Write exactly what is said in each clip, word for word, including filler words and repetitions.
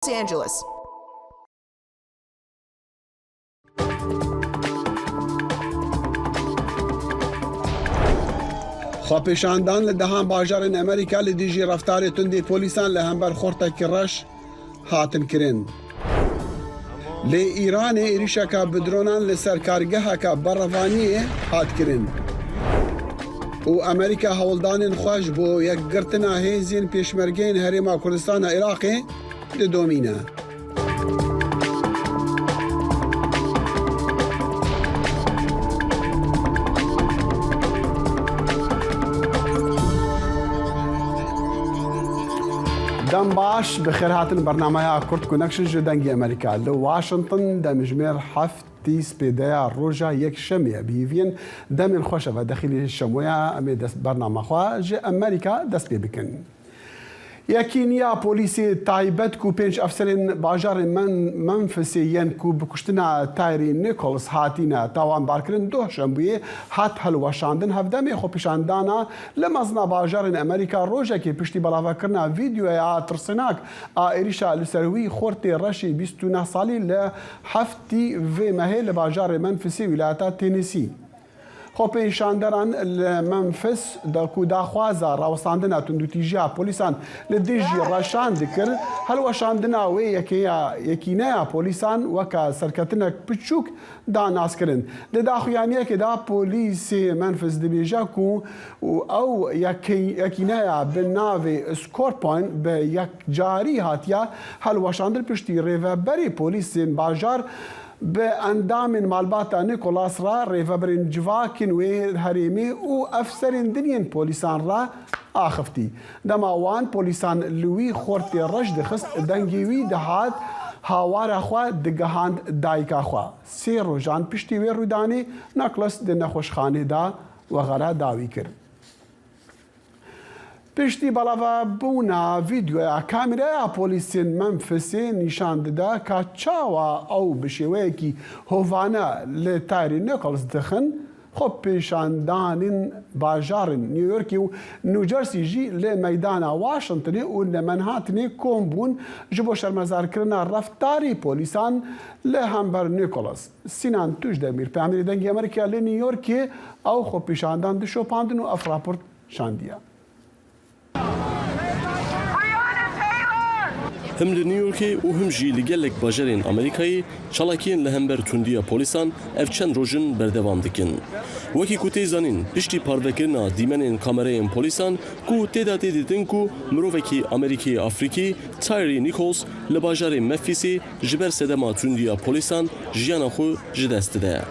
Angeles. Xwepêşandan li dehan bajarên Amerîka li dijî reftarê tundê polîsan li hember xortekî reş hatin kirin. Lê Îranê êrîşeke bi dronan li ser kargeheke berevaniyê hat kirin. Û Amerîka hewldanên xwe ji bo yekgirtina hêzên pêşmergeyên Herêma Kurdistana Iraqê didomîne. Dem baş, bi xêr hatin bernameya Kurd Connection ji Dengê Amerîka. Li Washington demjimêr heftî spêdeya roja yekşemê ye. Bi hêviyên demên xweş e ve dexîlê şemoya em ê dest bernama xwe ji Amerîka dest pê bikin. Yekîniya polîsê taybet ku pênc efserên bajarê Men-, Memfisê yên ku bi kuştina Tyree Nichols hatîne tawanbarkirin, duh şembûyê hat hilweşandin. Hevdemê xwepêşandana li mezina bajarên Amerîka rojekê piştî belavekirina vîdeoya tirsênak a êrîşa li ser wî xortê reşê bîst û neh salî li heftî vê mehê li bajarê Memfisê wîlayeta Tennessee. Xwepêşanderan li Memfis de ku daxwaza rawestandina tundûtîjiya polîsan li dijî reşan dikir, hilweşandina wê yekeya, yekîneya polîsan weke serketinek piçûk da naskirin. Di daxuyaniyekê de polîsê Memfis dibêje ku û ew yekê-, yekîneya bi navê Scorpion bi yekcarî hatiye hilweşandin piştî rêveberê polîsên bajar bi endamên malbata Nicholas re, rêveberên civakên wê herêmê û efserên din yên polîsan re axiftî. Dema wan polîsan li wî xortê reş dixist, dengê wî dihat, hawara xwe digihand dayika xwe. Sê rojan piştî wê rûdanê Nicholas di nexweşxanê de wexera dawî kir. Piştî belavebûna vîdeoya kameraya polîsên Memfisê nîşan dide ka çawa ew bi şêweyekî hovane li Tyree Nichols dixin, xwepêşandanên bajarên New Yorkê û New Jersey jî li meydana Washingtonê û li Manhattanê kom bûn ji bo şermezarkirina reftarê polîsan li hember Nichols. Sinan Tujdemîr, peyamêrê Dengê Amerîka li New Yorkê, ew xwepêşandan dişopandin û ev raport şandiye. Him li New Yorkê û him jî li gelek bajarên Amerîkayê çalakiyên li hember tundiya polîsan ev çend roj in berdewam dikin. Wekî ku tê zanîn, piştî parvekirina dîmenên kamerayên polîsan ku tê de tê dîtin ku mirovekî Amerîkî-Afrîkî Tyree Nichols li bajarê Memfîsê ji ber sedema tundiya polîsan jiyana xwe ji dest dide.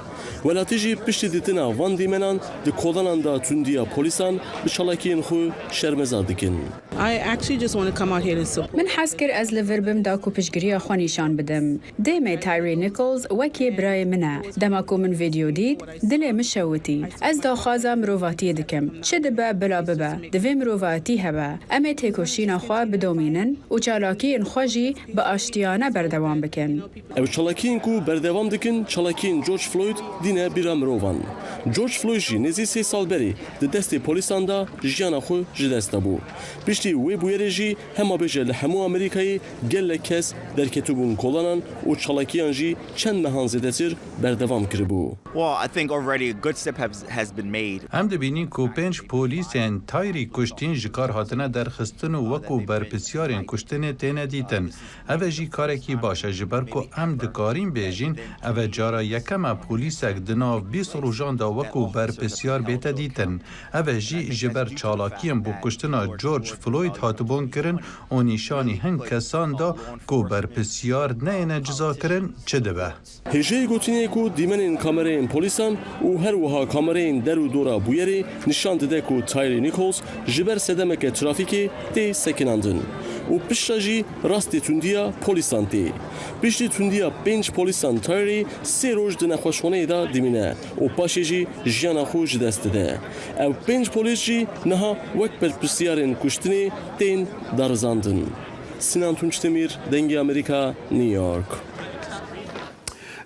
Welatî jî piştî dîtina van dîmenan di kolanan de tundiya polîsan bi çalakiyên xwe şermezar dikin. I actually just want to come out here and support. Min hez kir ez li vir bim da ku piştgiriya xwe nîşan bidim. Dê me Tyree Nichols wekî birayê min e. Dema ku min vîdeo dît, dilê min şewitî. Ez daxwaza mirovatiyê dikim. Çi dibe bila bibe. Divê mirovatî hebe. Em ê têkoşîna xwe bidomînin û çalakiyên xwe jî bi aştiyane berdewam bikin. Ew çalakiyên ku berdewam dikin, çalakiyên George Floyd dîne bîra mirovan. George Floyd jî nêzî sê sal berê di destê polîsan de jiyana xwe ji dest dabû. Piştî wê bûyerê jî hema bêje li hemû Amerîkayê gelek kes derketibûn kolanan û çalakiyan jî çend mehan zêdetir berdewam kiribû. Well, I think already a good step has, has been made. Em dibînin ku pênc polîsên Tyree kuştîn ji kar hatine derxistin û wekû berpisyarên kuştinê têne dîtin. Ev e jî karekî baş e, ji ber ku em dikarîn bêjîn, ev e cara yekem e polîsek di nav bîst rojan de wekû berpisyar bête dîtin. Ev e jî ji ber çalakiyên bo kuştina George Floyd hatibûn kirin û nîşanî hin kesan da ku berpisyar neyêne cizakirin çi dibe. Hêjayî gotinê ye ku dîmenên kamereyên polîsan û her wiha kamereyên der û dora bûyerê nîşan dide ku Tyree Nichols ji ber sedemeke trafîkê tê sekinandin û piştre jî rastê tundiya polîsan tê. Piştî tundiya pênc polîsan Tyree sê roj di nexweşxaneyê de dimîne û paşê jî jiyana xwe ji dest dide. Ew pênc polîs jî niha wek berpirsiyarên kuştinê tên darizandin. Sinan Tunç Demîr, Dengê Amerîka, New York.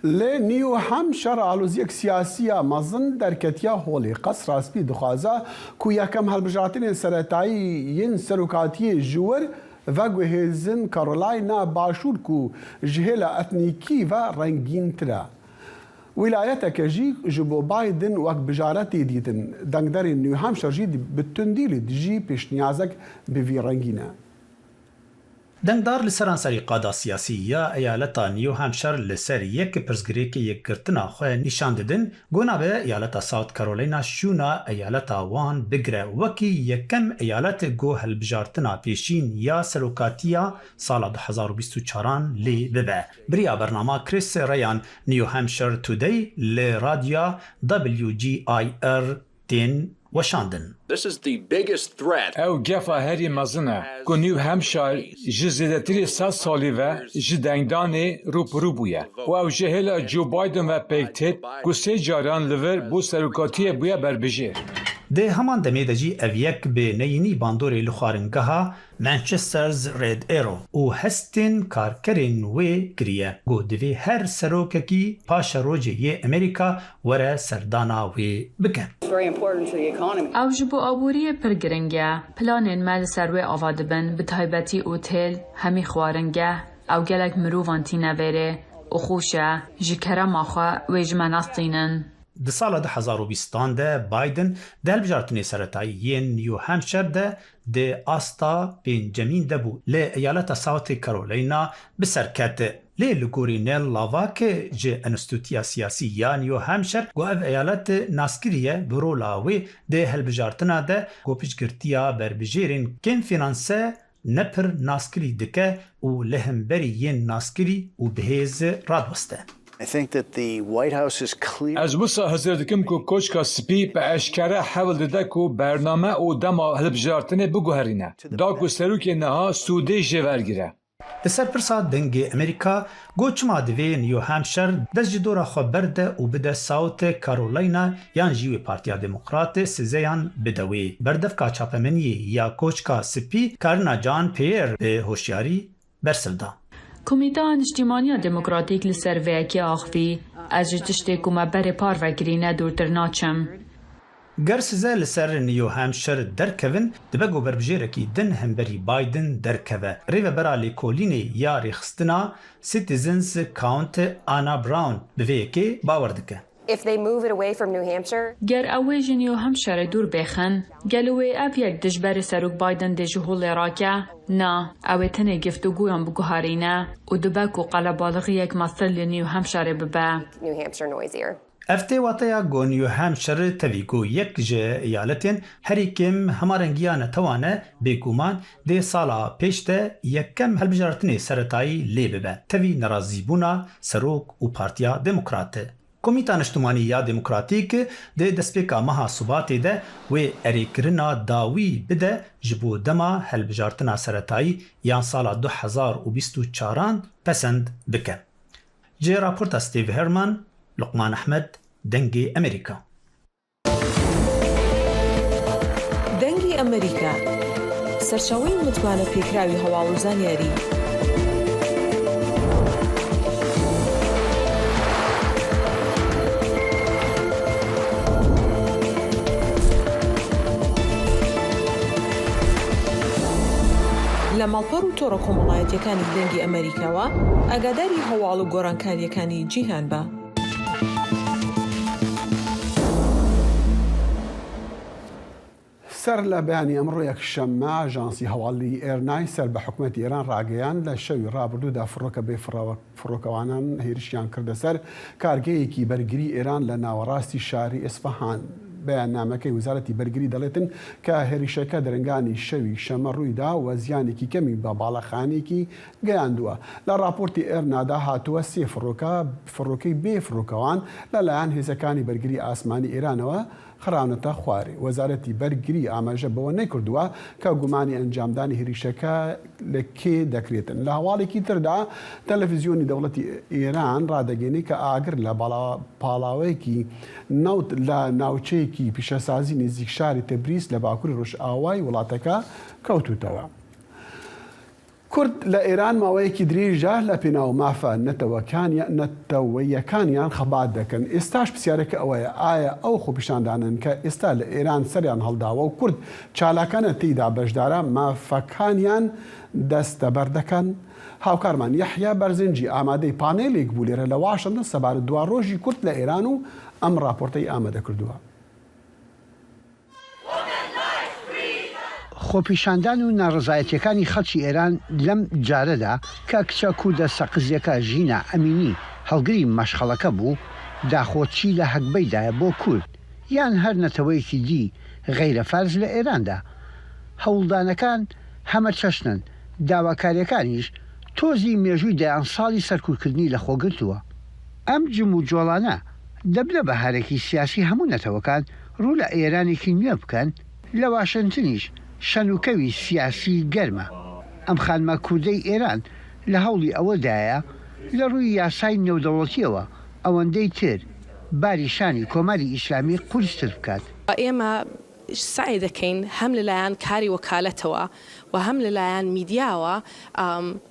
Li New Hampshire aloziyek siyasî ya mezin derketiya holê. Qesra Spî dixwaze ku yekem hilbijartinên seretayî yên serokatiyê ji wir Veguhêzin Carolina Başûr ku ji hêla etnîkî ve rengîntir e. Wîlayeteke jî ji bo Biden wek bijare tê dîtin. Dengdarên New Hampshire jî bi tundî li dijî pêşniyazek bi vî rengî ne. Dengdar li seranserî qada siyasî ya eyaleta New Hampshire li ser yek pirsgirêkê yekgirtina xwe nîşan didin, ku nabe eyaleta South Carolina şûna eyaleta wan bigire wekî yekem eyalet ku hilbijartina pêşîn ya serokatiya sala du hezar û bîst û çaran lê bibe. Bi riya bernama Chris Ryan, New Hampshire Today li radyoya W G I R tên weşandin. This is the biggest threat. Ew gefa herî mezin e ku New Hampshire ji zêdetirî sed salî ve ji dengdanê rûpirû bûye û ew ji hêla Joe Biden ve pêk têt ku sê caran li vir bo serokatiyê bûye berbijêr. Di heman demê de jî ev yek bi neyînî bandorê li xwaringeha Manchester's Red Arrow û hestên karkerên wê kiriye, ku divê her serokekî paşerojê yê Amerîka were serdana wê bike. It's very important to the economy. Ew ji bo aboriyê pir giring e. Planên me li ser wê ava dibin, bi taybetî otêl, hemî xwaringeh. Ew gelek mirovan tîne vêrê û xweş e, ji kerema xwe wê ji me nestînin. Di sala du hezar û bîstan de Biden di hilbijartinê seretayî yên New Hampshire de di asta pêncemîn de bû. Li eyaleta South Carolina bi ser ket. Lê li gorî Nell Lavak ji Enstîtuya Siyasî ya New Hampshire, ku ev eyalet nas kiriye, bi rola wê di hilbijartina de ku piştgirtiya berbijêrên kêm fînanse ne pir naskirî dike û li hemberî yên naskirî û bihêz radiweste. I think that the White House is clear. Ez wisa hizir dikim ku Koçka Spî bi eşkere hewl dide ku bername û dema hilbijartinê biguherîne, da ku serokê niha sûdê jê wergire. Li ser pirsa Dengê Amerîka, ku çima divê New Hampshire dest ji dora xwe berde û bide South Carolina yan jî wê Partiya Demokrat sizeyan bide wê, berdevka çapemeniyê ya Koçka Spî Karina Jean Pierre bi hoşyarî bersiv da. Komîteya Niştîmaniya Demokratîk li ser vê yekê axivî, ez ji tiştê ku me berê parve kirîne dûrtir naçim. Ger size li ser New Hampshire derkevin, dibe ku berbijêrekî din hemberî Biden derkeve. Rêvebera Lêkolînê ya Rêxistina Citizens Count Anna Brown bi vê yekê bawer dike. If they move it away from New Hampshire, Ger ew wê ji New Hampshire dûr bêxin, gelo wê ev yek dijberê Serok Biden dê ji holê rake? Na, ew ê tenê giftûgoyan biguherîne û dibe ku qelebalixiyek mestir li New Hampshire bibe. New Hampshire noisier. Ev tê wateya ku New Hampshire tevî ku yek ji eyaletên herî kêm hemarengiya netewan e, bêguman dê sala pêş de yekem hilbijartinê seretayî lê bibe, tevî nerazîbûna serok û Partiya Demokrat. Komîta Niştimanî ya Demokratîk di destpêka meha Sibatê de wê erêkirina dawî bide ji bo dema hilbijartina seretayî yan sala du hezar û bîst û çaran pesend bike. Ji raporta Steve Herman, Luqman Ehmed, Dengê Amerîka. Dengê Amerîka, serçaweyên mutmane pêkراوی هەواڵ و زانیاری. لە ماڵپەڕ و تۆڕە کۆمەڵایەتیەکانی دەنگی ئەمریکاوە ئاگاداری هەواڵ و گۆڕانکاریەکانی جیهان بە. سەر لە بەیانی ئەمڕۆ یەکشەممە، ئاژانسی هەواڵی ئێرنای سەر بە حکومەتی ئێران ڕاگەیاند، لە شەوی ڕابردوودا فڕۆکە بێ فڕەوە-، فڕۆکەوانان هێرشیان کردە سەر کارگەیەکی بەرگری ئێران لە ناوەڕاستی شاری ئیسفەهان. بەیاننامەکەی وزارەتی بەرگری دەڵێتن کە هێرشەکە درەنگانی شەوی شەمە ڕوویدا و زیانێکی کەمی بە باڵەخانێکی گەیاندووە. لە راپۆرتی ئێرنادا هاتووە سێ فڕۆکە، فڕۆکەی بێ فڕۆکەوان لەلایەن هێزەکانی بەرگری ئاسمانی ئێرانەوە خراونەتە خوارێ. وەزارەتی بەرگری ئاماژە بەوە نەکردووە کە گومانی ئەنجامدانی هێرشەکە لە کێ دەکرێتن. لە هەواڵێکی تردا، تەلەڤیزیۆنی دەوڵەتی ئێران ڕادەگەێنێ کە ئاگر لە باڵا-، پاڵاوەیەکی نەوت لە ناوچەیەکی پیشەسازی نزیک شاری تەبریز لە باکووری ڕۆژئاوای وڵاتەکە کەوتوتەوە. کورد لە ئێران ماوەیەکی درێژە لە پێناو مافە نەتەوەکانیان، نەتەوەیەکانیان خەبات دەکەن. ئێستاش پرسیارەکە ئەوەیە، ئایا ئەو خۆپیشاندانن کە ئێستا لە ئێران سەریان هەڵداوە و کورد چالاکانە تێیدا بەشدارە، مافەکانیان دەستەبەر دەکەن؟ هاوکارمان یەحیا بەرزنجی ئامادەی پانێلێک بوو لێرە لە واشنگتن سەبارەت دوا ڕۆژی کورد لە ئێران و ئەم راپۆرتەی ئامادە کردووە. خۆپیشاندان و ناڕەزایەتیەکانی خەڵکی ئێران لەم جارەدا کە کچە کوردە سەقزیەکە ژینا ئەمینی هەڵگری مەشخەڵەکە بوو، داخۆچی لە هەگبەیدایە بۆ کورد یان هەر نەتەوەیەکی دی غەیرە فارس لە ئێراندا. هەوڵدانەکان هەمە چەشنن، داواکاریەکانیش تۆزی مێژووی دەیان ساڵی سەرکوتکردنی لەخۆگرتووە. ئەم جم و جۆڵانە دەبنە بەهارێکی سیاسی هەموو نەتەوەکان ڕوو لە ئێرانێکی نوێ بکەن، لە واشنتنیش شەنوکەوی سیاسی گەرمە. ئەم خانمە کوردەی ئێران لە هەوڵی ئەوەدایە لە ڕووی یاسای نێودەوڵەتیەوە ئەوەندەی تر باری شانی کۆماری ئیسلامی قورستر بکات. ئێمە سەعی دەکەین هەم لەلایەن کاری وەکالەتەوە و هەم لەلایەن میدیاوە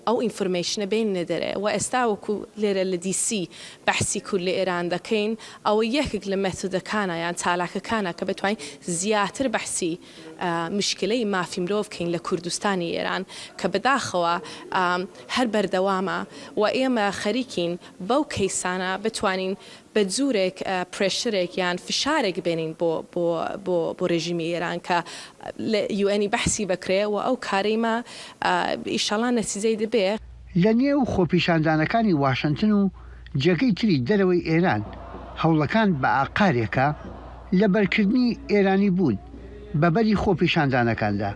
ئەو information ە بێنینە دەرێ و ئێستا وەکو لێرە لە D C بەحسی کورد لە ئێران دەکەین، ئەوە یەکێک لە method ەکانە یان چالاکەکانە کە بتوانین زیاتر بەحسی مشکلەی مافی مرۆڤ بکەین لە کوردستانی ئێران کە بەداخەوە هەر بەردەوامە و ئێمە خەریکین بەو case انە بتوانین بە جوورێک pressure ێک یان فشارێک بێنین بۆ بۆ بۆ بۆ ڕێژیمی ئێران کە لە U N ی بەحسی بکرێ و ئەو کارەی ما ئیشەڵا نەتیجەی دەبێ. لە نێو خۆپیشاندانەکانی واشنتن و جێگەی تری دەرەوەی ئێران هەوڵەکان بە ئاقارێکە لە بەرکردنی ئێرانی بوون بە بەری خۆپیشاندانەکاندا.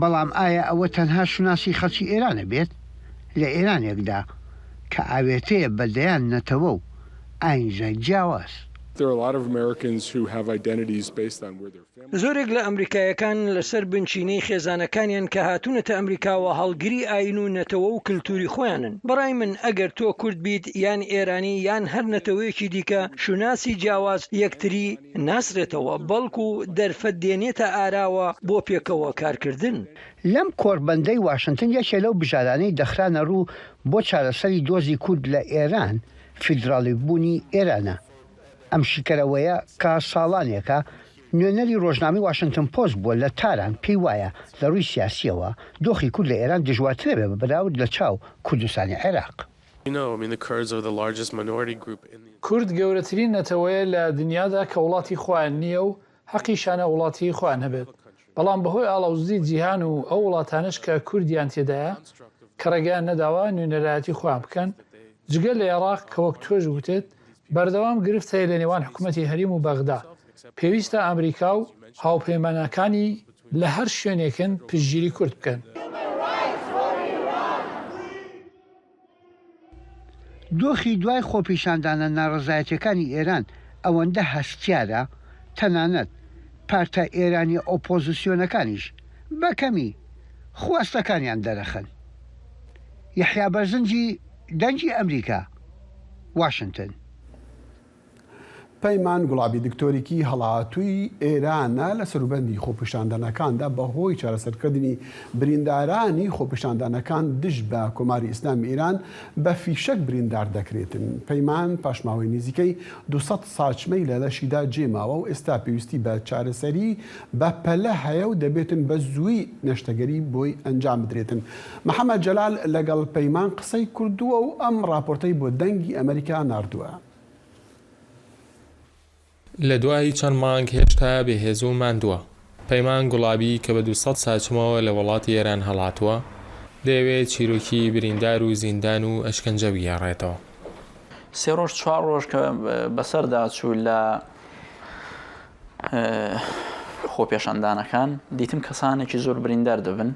بەڵام ئایا ئەوە تەنها شوناسی خەڵکی ئێرانە بێت؟ لە ئێرانێکدا کە ئاوێتەیە بە دەیان نەتەوە و ئاینزای جیاواز. There are a lot of Americans who have identities based on where their family زۆرێک لە ئەمریکایەکان لەسەر بنچینەی خێزانەکانیان کە هاتوونەتە ئەمریکاوە هەڵگری ئاین و نەتەوە و کلتوری خۆیانن. بەڕای من ئەگەر تۆ کورد بیت یان ئێرانی یان هەر نەتەوەیەکی دیکە شوناسی جیاواز یەکتری ناسرێتەوە بەڵکو دەرفەت دێنێتە ئاراوە بۆ پێکەوە کارکردن. لەم کۆڕبەندەی واشنتن یەکێ لەو بژارانەی دەخرانە ڕوو بۆ چارەسەری دۆزی کورد لە ئێران فیدراڵی بوونی ئێرانە. ئەم شیکەرەوەیە کە ساڵانێکە نوێنەری ڕۆژنامەی واشنتن پۆست بووە لە تاران پێی وایە لە ڕووی سیاسیەوە دۆخی کورد لە ئێران دژوارترە بێ بە بەراورد لە چاو کوردستانی عێراق. You know, I mean, the Kurds are the largest minority group in the کورد گەورەترین نەتەوەیە لە دنیادا کە وڵاتی خۆیان نییە و حەقیشانە وڵاتی خۆیان هەبێت. بەڵام بەهۆی ئاڵاوزی جیهان و ئەو وڵاتانەش کە کوردیان تێدایە کە ڕێگەیان نەداوە نوێنەرایەتی خۆیان بکەن، جگە لە عێراق کە وەک تۆش وتت بەردەوام گرفت هەیە لە نێوان حکومەتی هەریم و بەغدا. پێویستە ئەمریکا و هاوپەیمانەکانی لە هەر شوێنێکن پشتگیری کورد بکەن. دۆخی دوای خۆپیشاندانە ناڕەزایەتیەکانی ئێران ئەوەندە هەستیارە، تەنانەت پارتە ئێرانیە ئۆپۆزیسیۆنەکانیش بە کەمی خواستەکانیان دەرەخن. یەحیا بەرزنجی، دەنگی ئەمریکا، واشنتن. پەیمان گوڵابی دکتۆرێکی هەڵاتووی ئێرانە لە سەروبەندی خۆپیشاندانەکاندا بەهۆی چارەسەرکردنی بریندارانی خۆپیشاندانەکان دژ بە کۆماری ئیسلامی ئێران بە فیشەک بریندار دەکرێتن. پەیمان پاشماوەی نزیکەی دوو سەد ساچمەی لە لەشیدا جێماوە و ئێستا پێویستی بە چارەسەری بە پەلە هەیە و دەبێتن بە زووی نەشتەگەری بۆی ئەنجام بدرێتن. محەممەد جەلال لەگەڵ پەیمان قسەی کردووە و ئەم ڕاپۆرتەی بۆ دەنگی ئەمریکا ناردووە. لە دوای چەند مانگ هێشتا بێهێز و ماندووە. پەیمان گوڵابی کە بە دوو سەد ساچمەوە لە وڵاتی ئێران هەڵاتووە، دەیەوێت چیرۆکی بریندار و زیندان و ئەشکەنجە بگێڕێتەوە. سێ ڕۆژ چوار ڕۆژ کە بەسەردا چوو لە خۆپێشاندانەکان، دیتم کەسانێکی زۆر بریندار دەبن.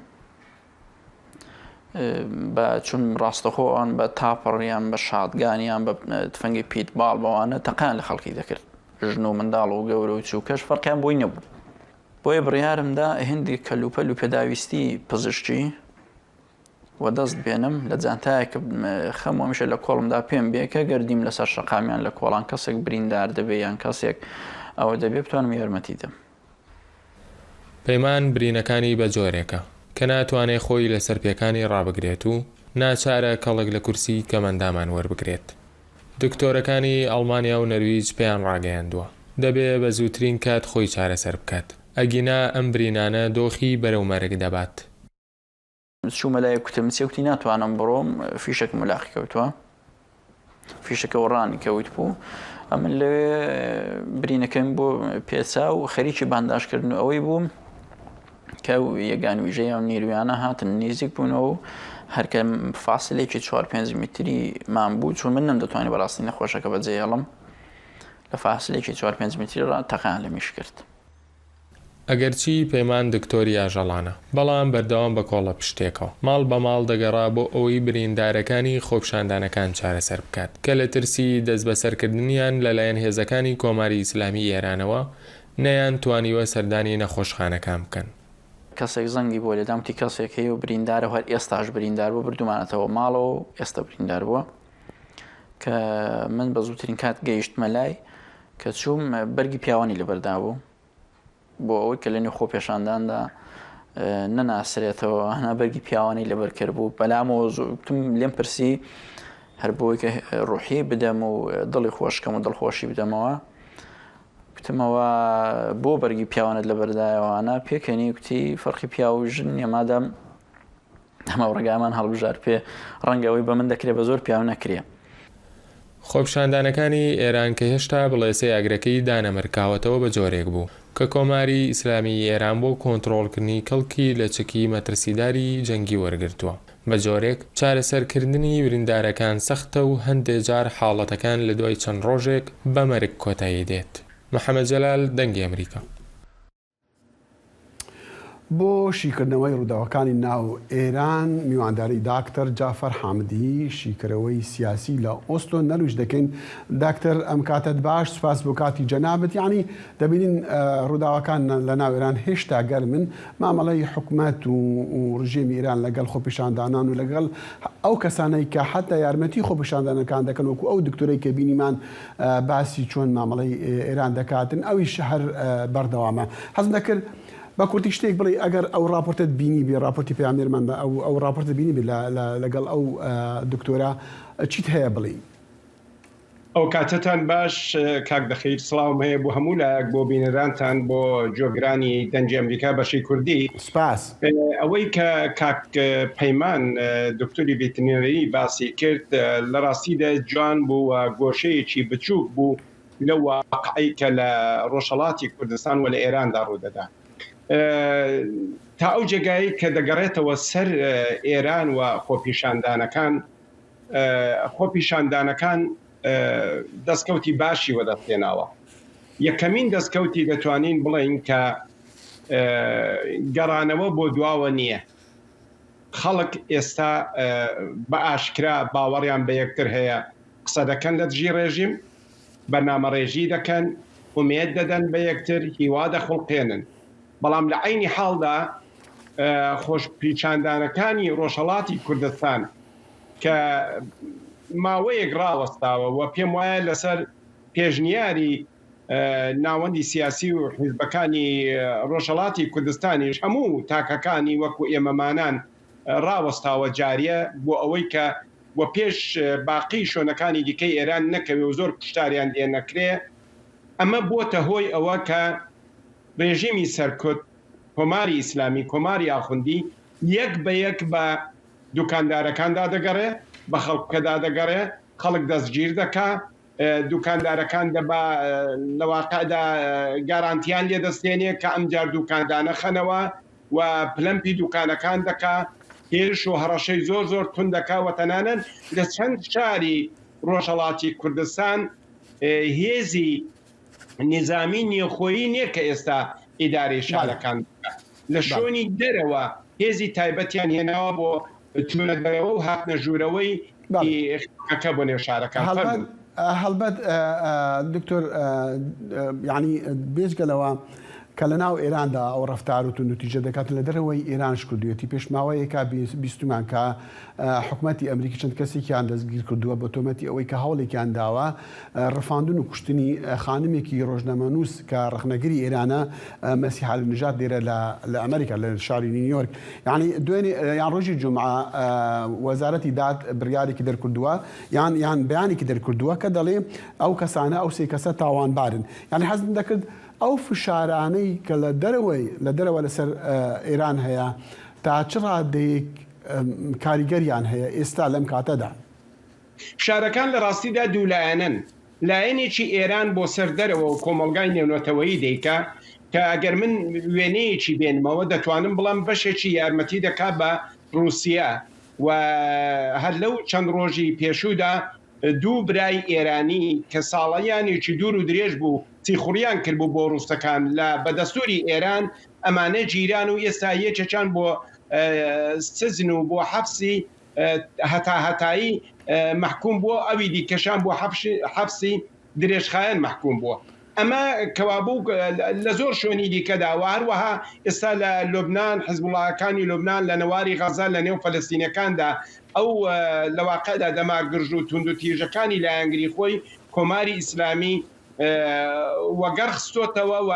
بە چون ڕاستەخۆ ئەوان بە تاپەڕ یان بە شاتگان یان بە تفەنگی پیت باڵ بەوانە تەقەیان لە خەڵکی دەکرد. ژن و منداڵ و گەورە و چووکەش فەرقیان بۆی نەبوو. بۆیە بڕیارم دا هێندێک کەلوپەل و پێداویستی پزیشکی وەدەست بێنم، لە جانتایەک خەم و هەمیشە لە کۆڵمدا پێم بێ کە گەر دیم لەسەر شەقام یان لە کۆڵان کەسێک بریندار دەبێ یان کەسێک ئەوە دەبێ بتوانم یارمەتی دەم. پەیمان برینەکانی بە جۆرێکە. کە ناتوانێ خۆی لەسەر پێکانی ڕابگرێت و ناچارە کەڵک لە کورسی کەمەندامان وەربگرێت. دکتۆرەکانی ئەڵمانیا و نەرویج پێیان ڕاگەیاندووە، دەبێ بە زووترین کات خۆی چارەسەر بکات، ئەگینا ئەم برینانە دۆخی بەرەو مەرگ دەبات. چوومە لای، کوتم، چێ؟ کوتی ناتوانم بڕۆم، فیشەکم وەلاخی کەوتووە، فیشەکە وەڕانی کەوت بوو. ئەمن لەوێ برینەکەم بۆ پێچا و خەریکی بانداژکردن و ئەوەی بووم کە ئەو یەگان ویژەی ئەو نیرویانە هاتن نێزیک بوونەوە و هەرکە فاسلێکی چوار پێنج میتری مان بوو، چون من نەمدەتوانی بەڕاستی نەخۆشەکە بەجێهێڵم، لە فاسلێکی چوار پێنج میتری ڕا تەقان لە میش کرد. ئەگەرچی پەیمان دکتۆری ئاژەڵانە، بەڵام بەردەوام بە کۆڵە پشتێکەوە ماڵ بە ماڵ دەگەڕا بۆ ئەوەی بریندارەکانی خۆپیشاندانەکان چارەسەر بکات، کە لە ترسی دەست بەسەرکردنیان لەلایەن هێزەکانی کۆماری ئیسلامی ئێرانەوە نەیان توانیوە سەردانی نەخۆشخانەکان بکەن. کەسێک زەنگی بۆ لێدام، وتی کەسێک هەیە و بریندارە و هەر ئێستاش بریندار بوو، بردومانەتەوە ماڵەوە و ئێستا بریندار بووە، کە من بە زووترین کات گەیشتمە لای، کە چووم بەرگی پیاوانی لەبەردا بوو، بۆ ئەوەی کە لە نێو خۆپێشانداندا نەناسرێتەوە، هەنا بەرگی پیاوانی لەبەر کرد بوو. بەلامەوە زوتم لێم پرسی، هەر بۆی کە ڕوحی بدەم و دڵی خۆشکەم و دڵخۆشی بدەمەوە. کوتمەوە، بۆ بەرگی پیاوانت لەبەردایەوانە پێکەنی؟ کوتی فەرقی پیاو و ژن نیە، مادەم ئەمە ڕگامان هەڵبژار پێ، ڕەنگە ئەوەی بە من دەکرێ بە زۆر پیاو نەکرێ. خۆپیشاندانەکانی ئێران کە هێشتا بڵێسەی ئاگرەکەی دانەمرکاوەتەوە بە جۆرێک بوو کە کۆماری ئیسلامی ئێران بۆ کۆنترۆلکردنی کەڵکی لە چکی مەترسیداری جەنگی وەرگرتووە. بە جۆرێک چارەسەرکردنی وریندارەکان سەختە و هەندێ جار حاڵەتەکان لە دوای چەند ڕۆژێک بە مەرگ کۆتایی دێت. محەممەد جەلال، دەنگی ئەمریکا. بۆ شیکردنەوەی ڕووداوەکانی ناو ئێران، میوانداری داکتەر جافەر حامدی، شیکەرەوەی سیاسی لە ئۆسلۆ نەرویج دەکەین. داکتەر، ئەم کاتەت باش، سوپاس بۆ کاتی جەنابەت. یعنی، دەبینین ڕووداوەکان لە ناو ئێران هێشتا گەرمن. مامەڵەی حکومەت و ڕژێمی ئێران لەگەڵ خۆپیشاندانان و لەگەڵ ئەو کەسانەی کە حتا یارمەتی خۆپیشاندانەکان دەکەن، وەکو ئەو دکتۆرەی کە بینیمان باسی چۆن مامەڵەی ئێران دەکاتن، ئەویش هەر بەردەوامە. حەزم دەکرد بە کورتی شتێک بڵێ، ئەگەر ئەو راپۆرتت بینی بێ، راپۆرتی پەیامێرمان ئەو راپۆرتت بینی بێ لەگەڵ ئەو دکتۆرە، چیت هەیە بڵێ؟ ئەو کاتتان باش. کاک دەخیر، سڵاوم هەیە بۆ هەموو لایەک، بۆ بینەرانتان، بۆ جۆگرانی دەنگی ئەمریکا بەشی کوردی. سپاس. ئەوەی کە کاک پەیمان، دکتۆری ڤێتینەری، باسی کرد، لە ڕاستیدا جوان بوو و گۆشەیەکی بچووک بوو لە واقعی کە لە ڕۆژهەڵاتی کوردستان و لە ئێراندا ڕوودەدا. تا ئەو جێگایی کە دەگەڕێتەوە سەر ئێران و خۆپیشاندانەکان، خۆپیشاندانەکان دەستکەوتی باشی وەدەستهێناوە. یەکەمین دەستکەوتی دەتوانین بڵێین کە گەڕانەوە بۆ دواوە نییە. خەڵک ئێستا بە ئاشکرا باوەڕیان بە یەکتر هەیە، قسە دەکەن لە دژی ڕێژیم، بەرنامەڕێژی دەکەن، ئومێد دەدەن بە یەکتر، هیوا دەخوڵقێنن. بەڵام لە عەینی حاڵدا خۆپیشاندانەکانی ڕۆژهەڵاتی کوردستان کە ماوەیەک ڕاوەستاوە و پێم وایە لەسەر پێشنیاری ناوەندی سیاسی و حیزبەکانی ڕۆژهەڵاتی کوردستانیش، هەموو تاکەکانی وەکو ئێمەمانان ڕاوەستاوە جاریە، بۆ ئەوەی کە وە پێش باقی شوێنەکانی دیکەی ئێران نەکەوێ و زۆر کوشتاریان لێ نەکرێ. ئەمە بووەتە هۆی ئەوە کە ڕێژیمی سەرکوت، کۆماری ئیسلامی، کۆماری ئاخوندی، یەک بە یەک بە دوکاندارەکاندا دەگەڕێ، بە خەڵکەدا دەگەڕێ، خەڵک دەستگیر دەکا، دوکاندارەکان دەبا، لە واقعدا گارانتیان لێ دەستێنێ کە ئەم جار دوکاندانە خەنەوە و پلەمپی دوکانەکان دەکا، هێرش و هەڕەشەی زۆر زۆر تون دەکا و تەنانەت لە چەند شاری ڕۆژهەڵاتی کوردستان هێزی نیزامی نێوخۆیی نییە کە ئێستا ئیدارەی شارەکان بکا. لە شوێنی دەرەوە هێزی تایبەتیان هێناوە بۆ چوونە دەرەوە و هاتنە ژوورەوەی خەڵکەکە بۆ نێو شارەکان. فەرموون. هەڵبەت دکتۆر، یعنی بێجگەلەوە کە لە ناو ئێراندا ئەو ڕەفتار و توندوتیژە دەکات، لە دەرەوەی ئێرانش کردوویەتی. پێش ماوەیەکە بیست-، بیستمان کە، ئە، حکومەتی ئەمریکی چەند کەسێکیان دەستگیر کردووە بە تۆمەتی ئەوەی کە هەوڵێکیان داوە، ئە، ڕفاندن و کوشتنی، ئە، خانمێکی ڕۆژنامەنووس کە ڕەخنەگری ئێرانە، ئە، مەسیح ئەلنژاد لێرە لە، لە ئەمریکا، لە شاری نیویۆرک. یعنی، دوێنێ، ئە، یان ڕۆژی جومعە، ئە، وەزارەتی داد بڕیارێکی دەرکردووە، یان، یان بەیانێکی دەرکردووە کە دەڵێ ئەو کەسانە، ئەو سێ کەسە تاوانبارن. یعنی، حەزم دەکرد ئەو فشارانەی کە لە دەرەوەی، لە دەرەوە لەسەر، ئە، ئێران هەیە، تا چ ڕادەیەک، ئەم، کاریگەریان هەیە ئێستا لەم کاتەدا؟ فشارەکان لە ڕاستیدا دوولایەنەن. لایەنێکی ئێران بۆ سەر دەرەوە و کۆمەڵگای نێونەتەوەیی دەیکا کە ئەگەر من وێنەیەکی بێنمەوە، دەتوانم بڵێم بەشێکی یارمەتی دەکا بە ڕووسیا و هەر لەو چەند ڕۆژی پێشوودا دوو برای ئێرانی کە ساڵەیانێکی دوور و درێژ بوو، سیخوڕیان کردبوو بۆ ڕووسەکان، لە بەدەستوری ئێران، ئەمانە جیران و ئێستا یەکێکیان بۆ، ئە، سجن و بۆ حەفسی، ئە، هەتا هەتایی، ئە، مەحکوم بووە، ئەوی دیکەشان بۆ حەفشی-، حەفسی درێژخایەن مەحکوم بووە. ئەمە کەوابوو، ئە، لە زۆر شوێنی دیکەدا و هەروەها ئێستا لە لوبنان، حزبوڵاکانی لوبنان لە نەواری غەزە لە نێو فەلەستینەکاندا ئەو، ئە، لە واقعدا دەماگرژ و توند و تیژەکانی لایەنگری خۆی کۆماری ئیسلامی، ئە، وەگەڕ خستۆتەوە و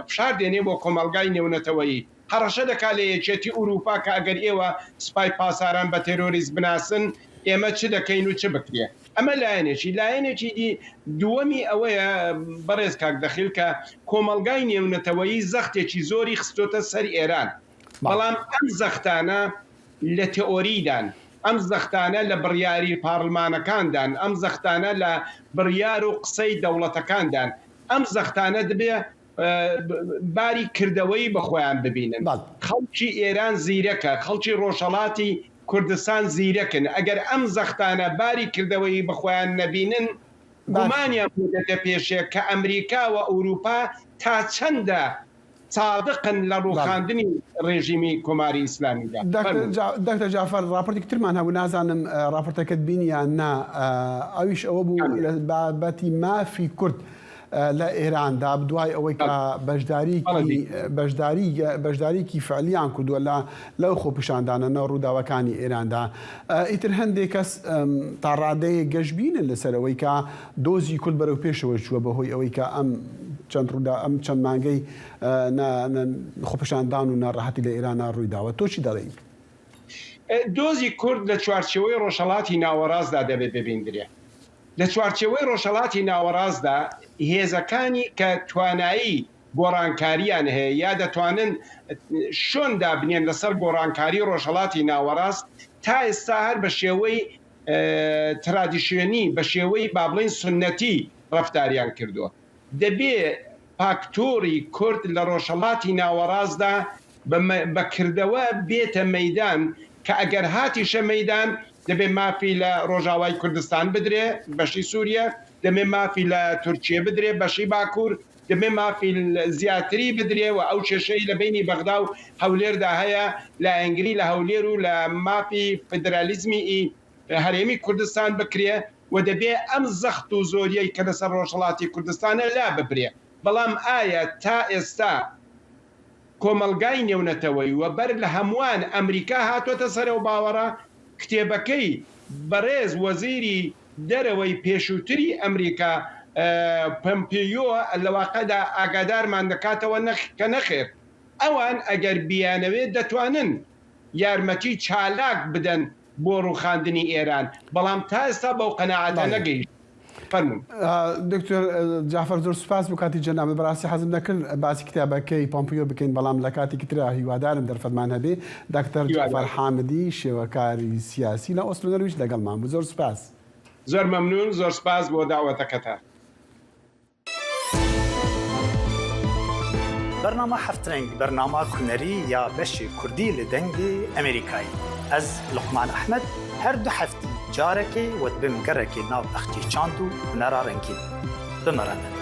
فشار دێنێ بۆ کۆمەڵگای نێونەتەوەیی. هەڕەشە دەکا لە یەکێتی ئورووپا کە ئەگەر ئێوە سپای پاساران بە تێرۆریست بناسن، ئێمە چ دەکەین و چ بکرێ؟ ئەمە لایەنێکی. لایەنێکی دی-، دووەمی ئەوەیە، بەڕێز کاک دەخیل، کە کۆمەڵگای نێونەتەوەیی زەختێکی زۆری خستۆتە سەر ئێران. بەڵێ. بەڵام ئەم زەختانە لە تئۆریدان، ئەم زەختانە لە بڕیاری پارلمانەکاندان، ئەم زەختانە لە بڕیار و قسەی دەوڵەتەکاندان، ئەم زەختانە دەبێ، ئە، ب-، باری کردەوەیی بە خۆیان ببینن. بەڵێ. خەڵکی ئێران زیرەکە، خەڵکی ڕۆژهەڵاتی کوردستان زیرەکن. ئەگەر ئەم زەختانە باری کردەوەیی بە خۆیان نەبینن، باشە. گومانیان بۆ دەدە پێشێ کە ئەمریکا و ئەوروپا تا چەندە سادقن لە بەڵێ. ڕووخاندنی ڕێژیمی کۆماری ئیسلامیدا. دکتۆر فەرموو. جا-، دکتۆر جعفر، راپۆرتێکی ترمان هەبوو، نازانم، ئە، راپۆرتەکەت بینی یان نا، ئە، ئەویش ئەوە بوو، نعم. لە بابەتی مافی کورد، ئە، لە ئێراندا، دوای ئەوەی کە بەڵێ. بەشداریکی، بەڵێ. بەشداری-، بەشداریکی فعلیان کردووە لە، لەو خۆپیشاندانە ناو ڕووداوەکانی ئێراندا. ئە، ئیتر هەندێک کەس، ئەم، تا ڕادەیە گەشبینن لەسەر ئەوەی کە دۆزی کورد بەرەو پێشەوە چووە بەهۆی ئەوەی کە ئەم چەند ڕوودا-، ئەم چەند مانگەی، ئە، نا-، نا-، خۆپیشاندان و ناڕەحەتی لە ئێرانە ڕووی داوە. تۆ چی دەڵێی؟ ئە، دۆزی کورد لە چوارچێوەی ڕۆژهەڵاتی ناوەڕاستدا دەبێت ببیندرێ. لە چوارچێوەی ڕۆژهەڵاتی ناوەڕاستدا هێزەکانی کە توانایی گۆڕانکاریان هەیە یا دەتوانن شوێن دابنێن لەسەر گۆڕانکاری ڕۆژهەڵاتی ناوەڕاست، تا ئێستا هەر بە شێوەی، ئە، ترادیشیۆنی، بە شێوەی با بڵێن سونەتی ڕەفتاریان کردووە. دەبێ پاکتۆری کورد لە ڕۆژهەڵاتی ناوەڕاستدا بە مە-، بە کردەوە بێتە مەیدان کە ئەگەر هاتیشە مەیدان، دەبێ مافی لە ڕۆژاوای کوردستان بدرێ، بەشی سووریە، دەبێ مافی لە تورکیە بدرێ، بەشی باکوور، دەبێ مافی لە زیاتری بدرێ و ئەو کێشەی لە بینی بەغدا و هەولێردا هەیە، لایەنگری لە هەولێر و لە مافی فیدرالیزمی ئی هەرێمی کوردستان بکرێ و دەبێ ئەم زەخت و زۆریەی کە لەسەر ڕۆژهەڵاتی کوردستانە لا ببرێ. بەڵام ئایا تا ئێستا کۆمەڵگای نێونەتەوەی و بەر لە هەمووان ئەمریکا هاتووەتە سەرەوە باوەڕە؟ کتێبەکەی بەڕێز وەزیری دەرەوەی پێشووتری ئەمریکا، ئە، پۆمپیۆ، لە واقعدا ئاگادارمان دەکاتەوە نەخ-، کە نەخێر، ئەوان ئەگەر بیانەوێت دەتوانن یارمەتی چالاک بدەن بۆ ڕووخاندنی ئێران، بەڵام تا ئێستا بەو قەناعەتە بەڵێ. نەگەیشت. فەرموون. ئە، دکتۆر، ئە، جعفر، زۆر سوپاس بۆ کاتی جەنابت. بەڕاستی حەزم نەکرد باسی کتابەکەی پۆمپیۆ بکەین، بەڵام لە کاتی ترا هیوادارم دەرفەتمان هەبێ. دکتۆر هیوادارم. جعفر حامدی، شێوەکاری سیاسی لە ئۆسلۆ نەرویج لەگەڵمان بوو. زۆر سوپاس. زۆر مەمنون، زۆر سپاس بۆ داوەتەکەتان. Bernama Heft Reng, bernama hunerî ya beşê kurdî li Dengê Emerîkayê. Ez Luqman Ehmed, her du heftî carekê we dibim gerekê nav bexçê çand û hunera rengîn. Bi me re bin.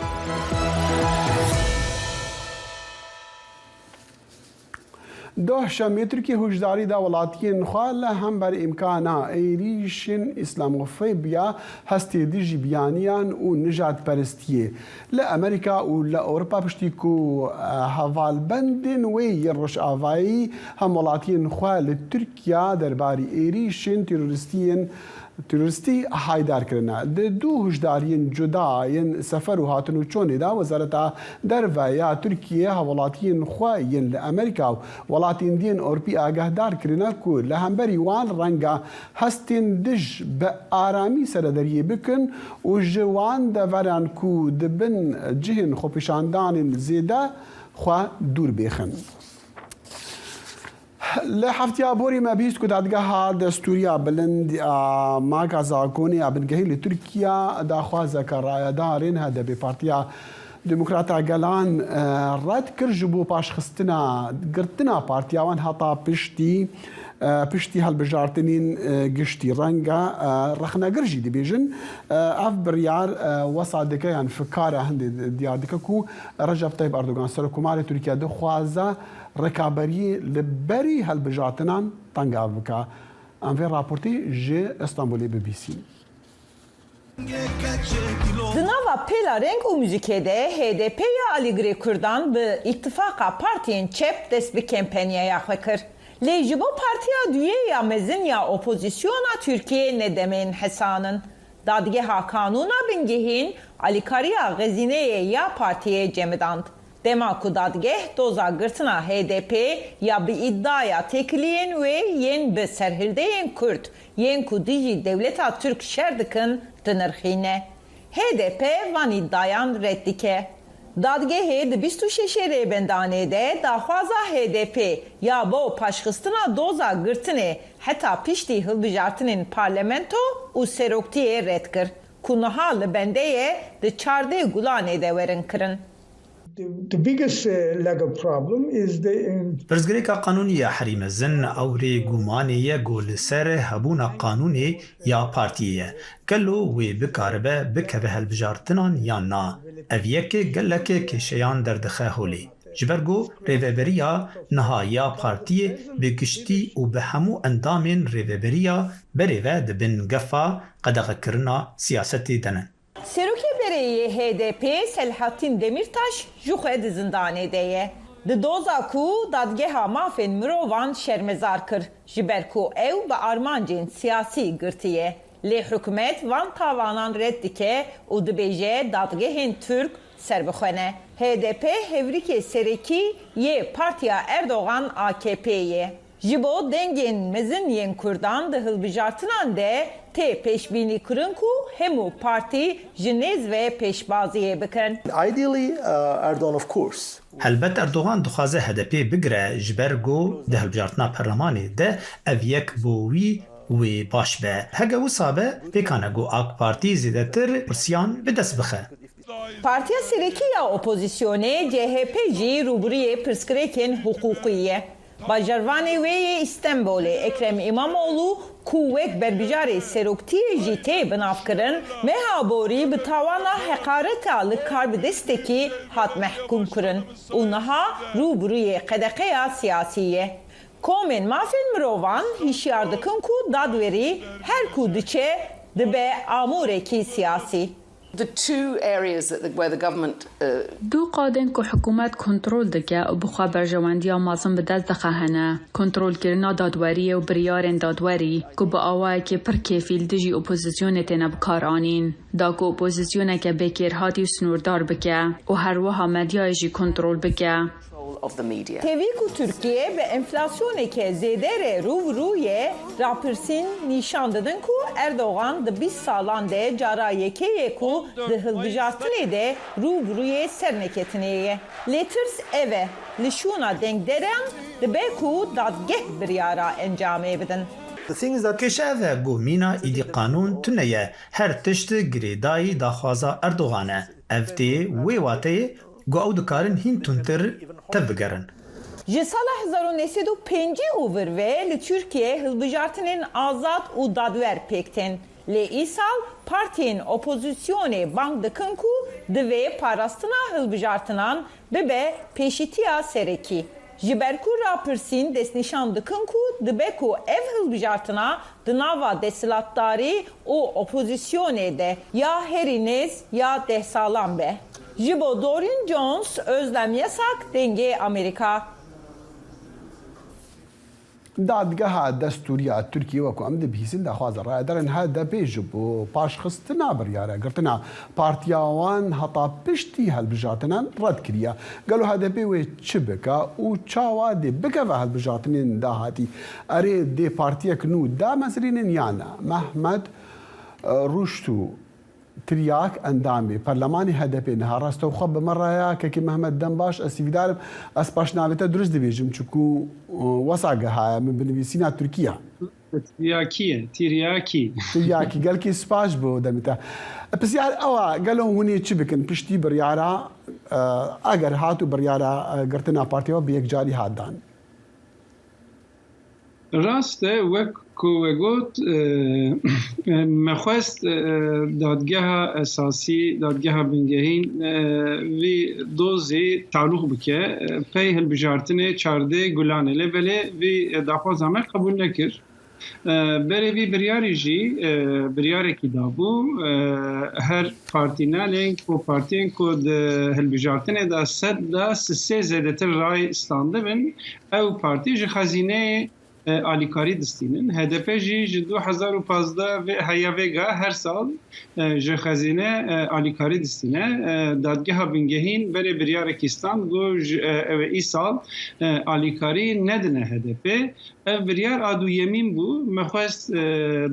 Doh şemê Tirkiye hûşdarî da welatiyên xwe li hember îmkana êrîşên îslamofobya, hestê dijî biyaniyan û nijadperestiyê. Li Amerîka û li Ewropa piştî ku, e, hevalbendên wê yên Rojavayî hemwelatiyên xwe li Tirkiya derbarî êrîşên terorîstiyên terorîstî haydar kirine. Di du hişdariyên cuda yên sefer û hatin û çonê de Wezareta Derve ya Tirkiyê hevwelatiyên xwe yên li Amerîka û welatên diyên Ewropî agahdar kirine ku li hemberî wan renga hestên dij bi aramî serederiyê bikin û ji wan deveran ku di bin cihên xwepêşandanên zêde xwe dûr bêxin. Li heftiya borî me bihîst ku Dadgeha Destûriya Bilind a Maka Zagonê ya Bingehî li Tirkiya daxwazeke rayedarên H D P Partiya Demokrata Gelan, e, red kir ji bo paşxistina girtina partiya wan heta piştî, e, piştî hilbijartinên, e, giştî. Renge, e, rexnegir jî dibêjin, e, ev biryar, e, wesa dike yan fikara hindê diyar dike ku Recep Tayyip Erdogan, Serokkomarê Tirkiye, dixwaze rikaberiyê li berî hilbijartinan tengav bike. Em vê raportê ji Stenbolê bibîsîn. Di nava pêla reng û muzîkê de H D P ya Alîgirê Kurdan bi îtifaqa partiyên çep dest bi kempanyeya xwe kir. Lê ji bo partiya duyê ya mezin ya opozîsyona Tirkiyê ne demên hesan in. Dadgeha Kanûna Bingehîn alîkariya xezîneyê ya partiyê cemidand. Dema ku dadgeh doza girtina H D P ya bi îdaya têkiliyên wê yên bi serhildeyên Kurd yên ku dijî dewleta Tirk şer dikin dinirxîne. H D P van îdayan red dike. Dadgehê di bîst û şeşê rêbendanê de daxwaza H D P ya bo paşxistina doza girtinê heta piştî hilbijartinên parlamento û seroktiyê red kir, ku niha li bende ye di çardeh Gulanê de werin kirin. The, the biggest uh, legal problem is the. Um, Pirsgirêka qanûnî ya herî mezin ewrê gumanê ye ku li ser hebûna qanûnê ya partiyê ye. Gelo wê bikaribe bikeve hilbijartinan yan na? Ev yek gelek kêşeyan derdixe holê. Ji ber ku rêveberiya niha ya partiyê bi giştî û bi hemû endamên rêveberiya berê ve di bin gefa qedexekirina siyasetê de ne. Serokê berê yê H D P Selahattin Demirtaş jixwe di zindanê de ye. Di doza ku Dadgeha Mafên Mirovan şermezar kir, ji ber ku ew bi armancên siyasî girtiye. Lê hikûmet van tavanan red dike û dibêje dadgehên Tirk serbixwe ne. H D P hevrîkê serekî yê Partiya Erdogan A K P ye. Ji bo dengên mezin yên Kurdan di hilbijartinan de tê pêşbînîkirin ku hemû partî ji nêz ve pêşbaziyê bikin. Ideally, uh, Erdogan, of course. Helbet Erdogan dixwaze H D P bigire, ji ber ku di hilbijartina perlemanê de ev yek bo wî wê baş be. Hege wisa be, pêkan e ku AK Partî zêdetir kursiyan bi dest bixe. Partiya serekî ya opozîsyonê C H P jî rûbirûyê pirsgirêkên hiqûqî ye. Bajarvanê wê yê Îstenbolê Ekrem Îmamoğlu ku wek berbijarê seroktiyê jî tê binavkirin, meha borî bi tawana heqareta li karbidestekî hat mehkûmkirin û niha rûbirûyê qedexeya siyasî ye. Komên mafên mirovan hişyar dikin ku dadwerî her ku diçe dibe amûrekî siyasî. The two areas that the, where the government uh, Du qadên ku hikûmet kontrol dike û bi xwe berjewendiya mezin bi dest dixe hene, kontrolkirina dadweriyê û biryarên dadwerî ku bi awayekî pir kêfî li dijî opozîsyonê têne bikaranîn, da ku opozîsyoneke bêkêrhatî û sinûrdar bike û her wiha medyayê jî kontrol bike. of the media. Tevî ku Tirkiye bi enflasyoneke zêde re rû bi rû ye, rapirsîn nîşan didin ku Erdogan di bîst salan de cara yekê ye ku di hilbijartinê de rû bi rûyê serneketinê ye. Lê tirs ev e, li şûna dengderan dibe ku dadgeh biryara encamê bidin. The thing is that Kêşe ev e ku mîna îdî qanûn tune ye, her tişt girêdayî daxwaza Erdogan e. Ev tê wê wateyê ku ew dikarin hîn tundtir tevbigerin. Ji sala hezar û neh sed û pêncî û vir ve li Tirkiye hilbijartinên azad û dadwer pêk tên. Lê îsal partiyên opozîsyonê bang dikin ku divê parastina hilbijartinan bibe pêşîtiya serekî. Ji ber ku rapirsîn destnîşan dikin ku dibe ku ev hilbijartina di nava desthilatdarî û opozîsyonê de ya herî nêz ya dehsalan be. Ji bo Doreen Jones, Özlem Yasak, Dengê Amerîka. Dadgeha Destûrî ya Tirkiyê, wekû em dibihîzin, daxwaza rayedarên H D P ji bo paşxistina biryara girtina partiya wan heta piştî hilbijartinan red kiriye. Gelo H D P wê çi bike û çawa dê bikeve hilbijartinên dahatî? Erê, dê partiyek nû damezirînin yan na? Mehmet, e, Ruştû, Tiryak, endamê perlemanê H D P niha rastewxwe bi me re ye. Kekê Mehmet, dem baş, ez hîvîdar im ez paşnavê te dirust dibêjim, çiku, e, wesa gihaye min bi nivîsîna Tirkî ye. Tiryakî ye, tiryakî. Tiryakî, gelkî spas bo demê te. Pisyar ew e, gelo hûn ê çi bikin piştî biryara, e, eger hat û biryara, e, girtina partiya we bi yekcarî hat dan? Rast e, wek ku we got, e, me xwest, e, dadgeha esasî, dadgeha bingehîn, e, vî dozê talûq bike, e, pey hilbijartinê çardeh Gulanê. Lê belê vî daxwaza me qebûl nekir. E, berê vî biryarî jî, e, biryarekî dabû. E, her partînanên ku, partiyên ku di hilbijartinê de sed da sisê zêdetir ray standibin, ew partî ji xezîneyê, e, alîkarî distînin. H D P jî ji du hezar û pazdeh vê, heya vêga her sal, e, ji xezîne, e, alîkarî distîne. E, dadgeha bingehîn berê biryarekî stand, got ji, e, ew ê îsal, e, alîkarî nedine H D P. Ev biryar a duyemîn bû. Me xwest, e,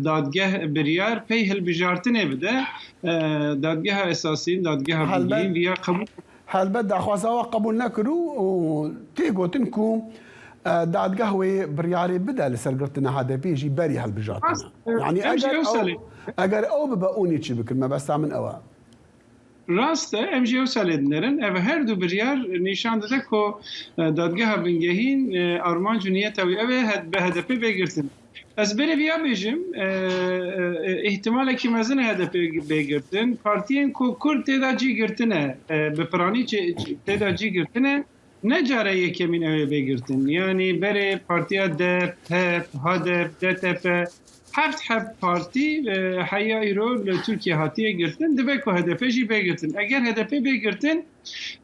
dadgeh biryar pey hilbijartinê bide. E, dadgeha esasî, dadgeha Helbet. bingehîn viya qebûl. Helbet daxwaza we qebûl nekir û, û tê gotin ku, e, dadgeh wê biryarê bide li ser girtina H D P jî berî hilbijartina. Rast, e, Yanî em jî eger ew ew, salê. eger ew bibe, hûn ê çi bikin? Mebesta min ew e. Rast e, em jî ew salê dinerin. Ev her du biryar nîşan dide ku, e, dadgeha bingehîn, e, armanc û niyeta wî ew e, he-, bi H D P bê girtin. Ez berê viya bêjim, e, e, e, îhtimalekî mezin e H D P bê girtin. Partiyên ku Kurd tê de cî girtine, e, bi piranî çê-, çê-, tê de cî girtine, ne cara yekemîn ew ê bê girtin. Yanî berê partiya DEP, HEP, HADEP, DTP, heft heb partî, e, heya îro li Tirkiye hatiye girtin. Dibe ku H D P jî bê girtin. Eger H D P bê girtin,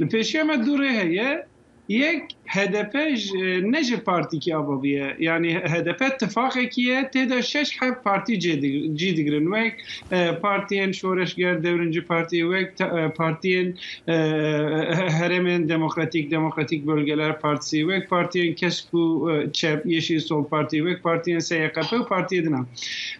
li pêşiya me du rê heye. Yek, H D P ji, ne ji partîkî ava bûye. Yanî H D P tifaqekî ye, tê de şeş heb partî cê dig-, cî digirin. Wek, e, partiyên Şoreşger, Devrimci Parti, wek te-, e, partiyên, e, he-, Herêmên Demokratîk, Demokratîk Bölgeler Partisi, wek partiyên Kesk û, e, Çep, Yeşil Sol Parti, wek partiyên S Y K P û partiyê din a.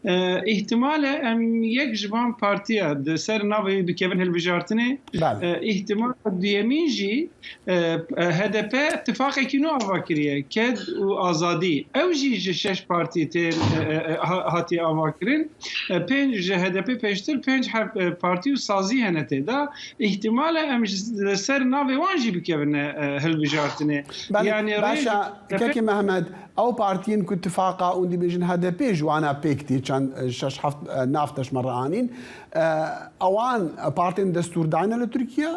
E, îhtimal e em yek ji van partiya di ser navê wî bikevin hilbijartinê. Belê. E, îhtimal duyemîn jî, e, H D P tifaqekî nû ava kiriye, Ked û Azadî. Ew jî ji şeş partî tên, e, e, ha-, hatiye ava kirin. E, pênc ji H D P pêştir, pênc heb, e, partî û sazî hene tê de. Îhtimal e em ji, li ser navê wan jî bikevine, e, hilbijartinê. Belê, Yanî rê baş e, ji H D P kekê Mehmet, ew partiyên ku tifaqa hûn dibêjin H D P ji wana pêk tê, çend, e, şeş heft, e, nav te ji me re anîn. E, ewan partiyên destûrdanî ne li Tirkiye?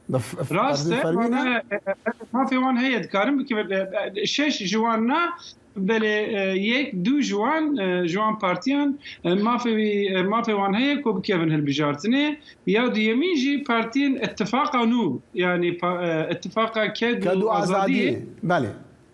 Bi f-, f-, Rast fermî, e, fermî ne? wana, e, e, e, mafê wan heye, dikarin bikevin, e, e, şeş ji wan na, belê, e, yek, du ji wan, e, ji wan partiyan, e, mafê wî, e, mafê wan heye ku bikevin hilbijartinê. Ya duyemîn jî partiyên Ittifaqa Nû, yanî pa-, e, Ittifaqa Ked Ked û û Azadî. Azadî. Belê.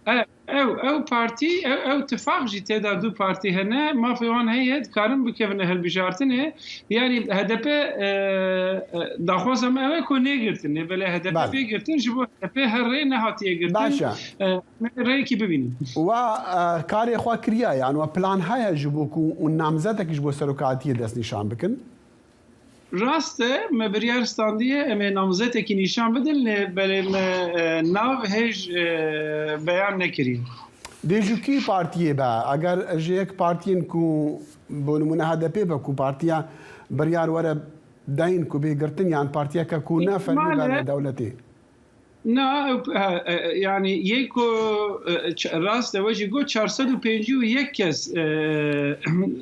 E, ew, ew partî, ew, ew tifaq jî tê de du partî hene, mafê wan heye, dikarin bikevine hilbijartinê. Yanî H D P, e, e, daxwaza me ew e ku nêgirtin, lê belê H D P Belê. bê girtin, ji bo H D P her rê nehatiye girtin. Baş e. E, em ê rêyekî bibînin. Wa, e, karê xwe kiriye, yan wa plan heye ji bo ku û namzetekî ji bo serokatiyê destnîşan bikin? Rast e, me biryar standiye, em ê namzetekî nîşan bidin, lê belê me, e, nav hêj, e, beyan nekiriye. Dê ji kî partiyê be? Eger ji yek partiyên ku, bo nimûne H D P be, ku partiya biryar were dayîn ku bê girtin, yan partiyeke ku ne fermî be Îhtimal e. li dewletê? Na, ew, e, e, yani yê ku, e, ç-, rast e, we jî got çar sed û pêncî û yek kes, e,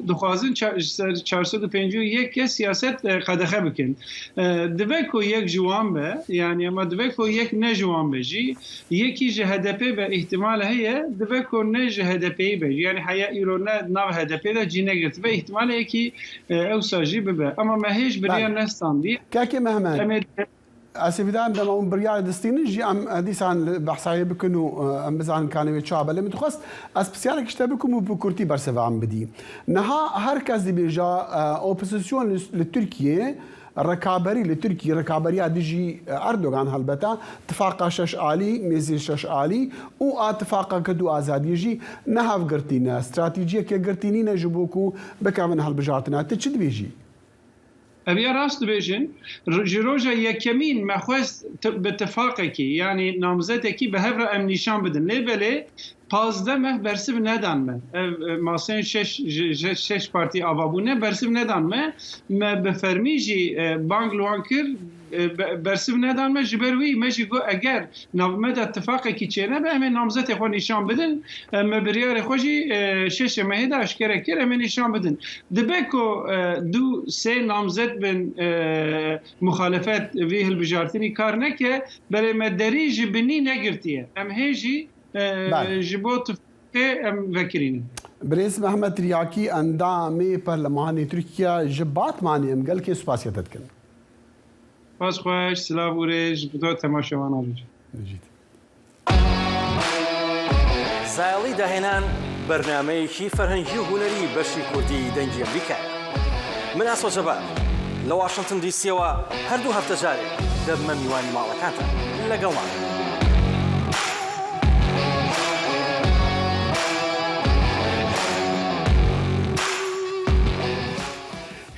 dixwazin ça-, ser çar sed û pêncî û yek kes siyaset, e, qedexe bikin. E, dibe ku yek ji wan be, yani, ama dibe ku yek ne ji wan be jî, yekî ji H D P be, îhtimal heye, dibe ku ne ji H D P'yî be. Yani, heya îro ne nav H D P de cî negirtibe, îhtimal heye ki, e, ewsa jî bibe. Ama me hêj biriya Belê. Nestandî. Kekê Mehmet. Em ê Ez hêvîdar im dema hûn biryarê distînin jî em, e, dîsan li behsa wê bikin û, e, em bizanin kanê wê çawa be. Lê min dixwest ez pisyarek ji te bikim û bi kurtî berseva em bidî. Niha her kes dibêja, e, opozîsyon li, li Tirkiyê, rekaberî li Tirkiyê, rekaberiya dijî, e, Erdogan helbete, tifaqa şeş alî, mêzê şeş alî û a tifaqa Kurd û Azadiyê jî ne hevgirtî ne, stratejiyeke girtî nîne ji bo ku bikevin hilbijartina. Tu çi dibêjî? Ev ya rast dibêjin, r-, ji roja yekemîn me xwest ti-, bi tifaqekî, yanî namzetekî bi hev re em nîşan bidin. Lê belê pazdeh meh bersiv nedan me. Ev, e, masên şeş, ji, ji şeş partî ava bûne, bersiv nedan me. Me bi fermî jî, e, bang li wan kir, e, be-, bersiv nedan me. Ji ber wî me jî got, eger nav me de tifaqekî çênebe, em ê namzetê xwe nîşan bidin. E, me biryarê xwe jî, e, şeşê mehê de eşkere kir, em ê nîşan bidin. Dibe ku, e, du sê namzet bin, e, muxalefet vî hilbijartinî kar neke, belê me derî ji binî negirtiye. Em hê jî, e, Belê. Ji bo tifaqê em vekirînin. Birêz Mehmet Riyakî, endamê Perlemanê Tirkiye ji Batmanê, em gelkê spasiya te dikin. Spas xweş, silav û rêz ji bo temaşevana jî. Bijît. زایەڵی داهێنان بەرنامەیەکی فەرهەنگی و هونەری بەشی کوردی دەنگی ئەمریکایە. من ئاسۆ جەبار لە واشنتن دیسیەوە هەردوو هەفتە جارێک دەبمە میوانی ماڵەکانتان. لەگەڵمان.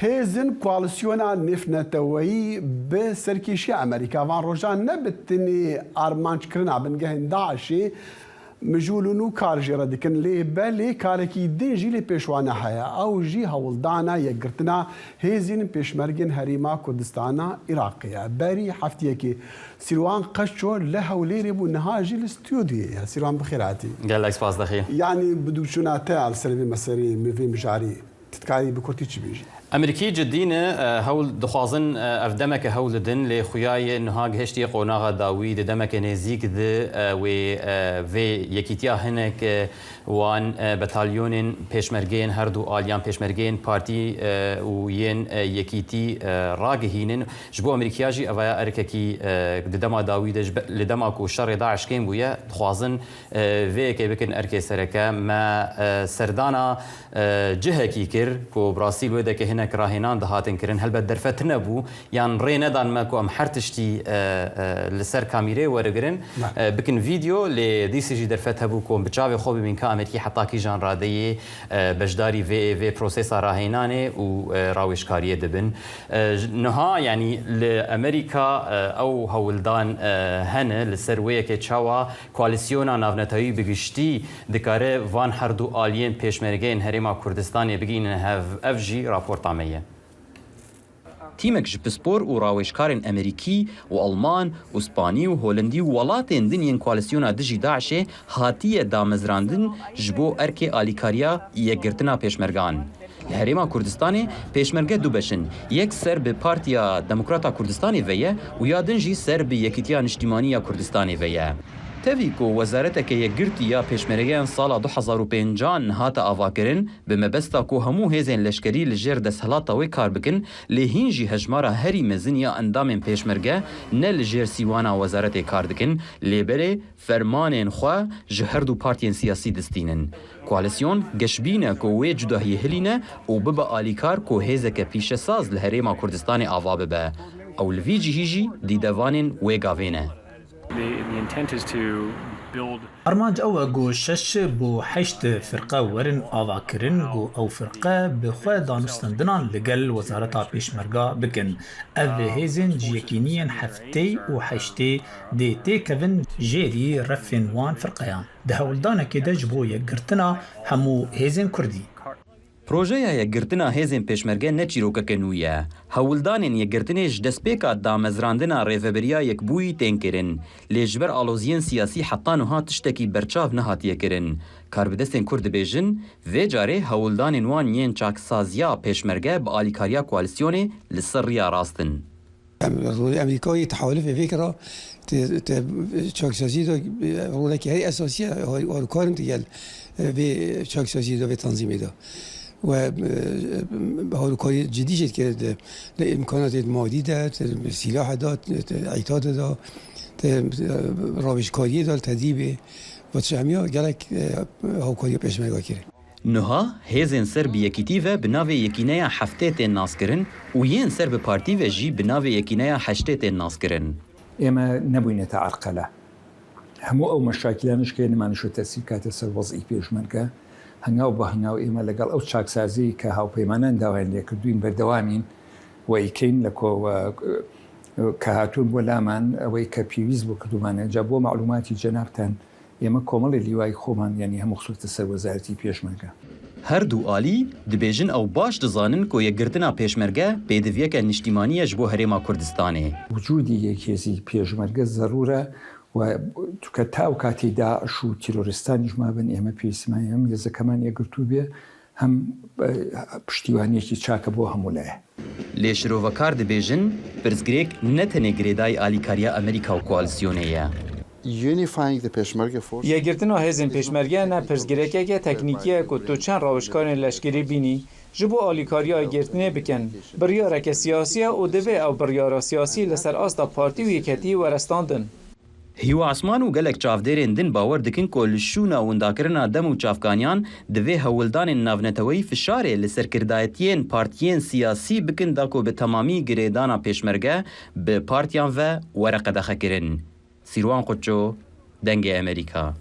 Hêzên Koalîsyona Nêvneteweyî bi serkêşiya Amerîka van rojan ne bi tenê armanckirina bingehên DAIŞê mijûl in û kar jê re dikin, lê belê karekî din jî li pêş wan heye. Ew jî hewldana yekgirtina hêzên pêşmergên Herêma Kurdistana Iraqê ye. Berî heftiyekê Sîrwan Qeço li Hewlêrê bû, niha jî li stûdyoyê ye. Sîrwan, bi xêr hatî. Gelek spas dixî. Yanî, bi dûçûna te ya li ser vê meseleyê, vê mijarê, tu dikarî bi kurtî çi bêjî? Em rikî cidî ne, e, hewl dixwazin, e, ev demeke hewl didin, lê xuya ye niha gihiştiye qonaxa dawî, di demeke nêzîk de, e, wê, e, vê yekîtiya hinek, e, wan, e, betalyonên pêşmergeyên her du aliyan, pêşmergeyên partî, e, û yên, e, yekîtî, e, ragihînin. Ji bo Amerîkiya jî ev ya erkekî, e, di dema dawî de ji be-, li dema ku şerê DAIŞ kêm bûye, dixwazin, e, vê yekê bikin erkê sereke. Me, e, serdana, e, cihekî kir ku bi rastî li wê deke hinek rahênan dihatin kirin. Helbet derfet tune bû, yan rê nedan me ku em her tiştî, e, e, li ser kamîrê werigirin, Ne. e, bikin vîdeo, lê dîsê jî derfet hebû ku em bi çavê xwe bibîn ka Amerîkî heta kîjan radeyê, e, beşdarî vê, vê prosesa rahênanê û, e, rawêjkariyê dibin. E, ji, niha, yanî li Amerîka, e, ew hewldan, e, hene li ser wê yekê çawa koalîsyona navnetewî bi giştî dikare van her du aliyên pêşmergeyên Herêma Kurdistanê bigihîne hev, ev jî raporta me ye. Tîmek ji pispor û rawêjkarên Amerîkî û Alman û Spanî û Holendî û welatên din yên koalîsyona dijî DAIŞê hatiye damezrandin ji bo erkê alîkariya yekgirtina pêşmergan. Li Herêma Kurdistanê pêşmerge du beş in. Yek ser bi Partiya Demokrata Kurdistanê ve ye û ya din jî ser bi Yekîtiya Niştimanî ya Kurdistanê ve ye. Tevî ku Wezareteke Yekgirtî ya Pêşmergeyan sala du hezar û pêncan hate avakirin, bi mebesta ku hemû hêzên leşkerî li jêr desthilata wê kar bikin, lê hîn jî hejmara herî mezin ya endamên pêşmerge ne li jêr sîwana wezaretê kar dikin, lê belê fermanên xwe ji her du partiyên siyasî distînin. Koalîsyon geşbîn e ku wê cudahiyê hilîne û bibe alîkar ku hêzeke pîşesaz li Herêma Kurdistanê ava bibe. Ew li vî cihî jî dîdevanên wê gavê ne. The, the intent is to build Armanc ew e ku şeş bo heşt firqe werin avakirin, ku ew firqe bi xwe danûstendinan li gel Wezareta Pêşmerga bikin. Ev hêzên ji yekîniyên heftê û heştê dê têkevin jêrî refên wan firqeyan. Di hewldanekê de ji bo yekgirtina hemû hêzên Kurdî. Projeya yekgirtina hêzên pêşmerge ne çîrokeke nû ye. Hewldanên yekgirtinê ji destpêka damezrandina Rêveberiya Yekbûyî tên kirin, lê ji ber aloziyên siyasî heta niha tiştekî berçav nehatiye kirin. Karbidestên Kurd dibêjin, vê carê hewldanên wan yên çaksaziya pêşmerge bi alîkariya koalîsyonê li ser riya rast in. Em, rolê Amerîkayê tehalufê vê kira, te, te çaksaziyê de rolekî herî esasî ye, har-, harikar in digel, e, vê çaksaziyê de, vê tanzîmê de. We, e, harikariyê cidî jê dikir di, di îmkanatê madî de, di sîlahê de, di, di îtadê de, di, e, rawêjkariyê de, li tedrîbê. Ve tişt hemiya gelek, e, hawkariya pêşmerga kir. Niha hêzên ser bi yekîtî ve bi navê Yekîneya Heftê tên naskirin û yên ser bi partî ve jî bi navê Yekîneya Heştê tên naskirin. ئێمە نەبووینەتە عەرقەلە. هەموو ئەو مەشاکیلانەش کە نمانشۆ تەسیر کاتە سەر وەزعی پێشمەرگە، هەنگاو بە هەنگاو ئێمە لەگەڵ ئەو چاکسازی کە هاوپەیمانان داوایان لێکردوین بەردەوامین و ئیکەین لە کۆ-، و-، کە هاتوون بۆ لامان، ئەوەی کە پێویست بۆ کردومانە. جا بۆ معلوماتی جەنابتان، ئێمە کۆمەڵی لیوای خۆمان، یعنی هەموو خسوورتە سەر وەزارەتی پێشمەرگە. Her du alî dibêjin ew baş dizanin ku yekgirtina pêşmerge pêdiviyeke niştîmanî ye ji bo Herêma Kurdistanê. وجودی یەکێزی پێشمەرگە زەرورە و چونکە تا ئەو کاتی داعش و تیرۆریستانیش مابن، ئێمە پێویستمان هەم هێزەکەمان یەکگرتوو بێ، هەم، ئە، پشتیوانیەکی چاکە بۆ هەموو لایە. Lê şirovekar dibêjin, pirsgirêk ne tenê girêdayî alîkariya Amerîka û koalîsyonê ye. Unifying the Peshmerga force. Yekgirtina hêzên pêşmerge ne pirsgirêkeke teknîkî ye ku tu çend rawişkarên leşkerî bînî ji bo alîkariya yekgirtinê bikin. Biryareke siyasî ye û divê ew biryara siyasî li ser asta partî û yeketî were standin. Hîwa Esman û gelek çavdêrên din bawer dikin ku li şûna windakirina dem û çavkaniyan divê hewldanên navneteweyî fişarê li serkirdayetiyên partiyên siyasî bikin da ku bi temamî girêdana pêşmerge bi partiyan ve were qedexekirin. Sîrwan Quço, Dengê Amerîka.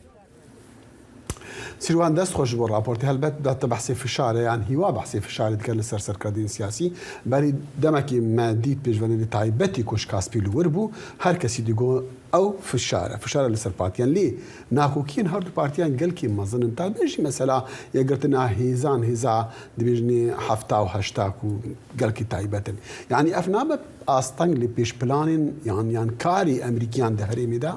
Sîrwan, dest xweş ji bo raportê. Helbet da te behsê fişarê, yan hîwa behsê fişarê dike li ser serkirdeyên siyasî. Berî demekî me dît pêşvenê taybetî ku ji Kaspî li wir bû. Her kesî digot ew fişar e. Fişar e li ser partiyan. Lê nakokiyên her du partiyan gelkî mezin in. Taybet jî mesela yekgirtina hêzan, hêza dibêjinê hefta û heşta ku gelkî taybet in. Yanî ev nabe asteng li pêşplanên yan, yan karê Amerîkiyan di herêmê de?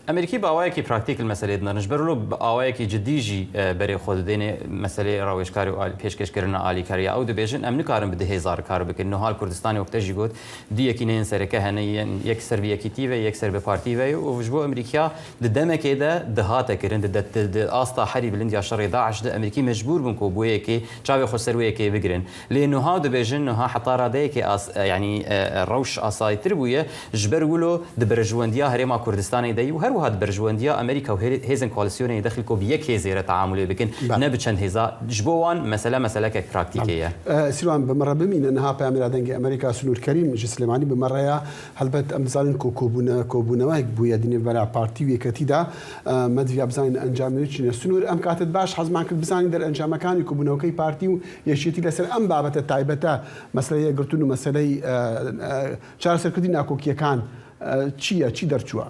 Amerîkî bi awayekî praktîk li meselê dinarin. Ji ber wilo bi awayekî cidî jî, e, berê xwe didêne meselê rawêjkarê û al-, pêşkêşkirina alîkariya. Ew dibêjin, em nikarin bi du hêza re kar bikin. Niha li Kurdistanê wekte jî got, du yekîneyên sereke hene, yên yek ser bi yekîtî ve, yek ser bi partî ve ye û ji bo Amerîkiya di demekê de dihate kirin, di, di, di, di asta herî bilind ya şerê DAIŞ de Amerîkî mecbûr bûn ku bo yekê çavê xwe ser wê yekê bigirin. Lê niha dibêjin, niha heta radeyekê as-, e, yanî, e, e, rewş asayîtir bûye, ji ber wilo di berjwendiya Herêma Kurdistanê de yî û her wiha di berjwendiya Amerîka û hê-, hêzên koalîsyonê dexil ku bi yek hêzê re teamulê bikin, Belê. ne bi çend hêza. Ji bo wan mesele meselekek praktîkê ye. Belê. E, Sîrwan, bi min re bimîne, niha peyamêra Dengê Amerîka Sinûr Kerîm ji Silêmanî bi min re ye. Helbet em dizanin ku kobûne-, kobûnewek bûye di nêvbera partî û yeketî de. E, me diviya bizanîn encamê wê çi ne. Sinûr, em katet baş hezman kir bizanîn derencamekani kobûnewekey partî û Yekîtî li ser em babete taybete, meseleya yekgirtin û meseleyê, e, e, çareserkirina nakokiyekan, e, çi ye, çi derçûwa?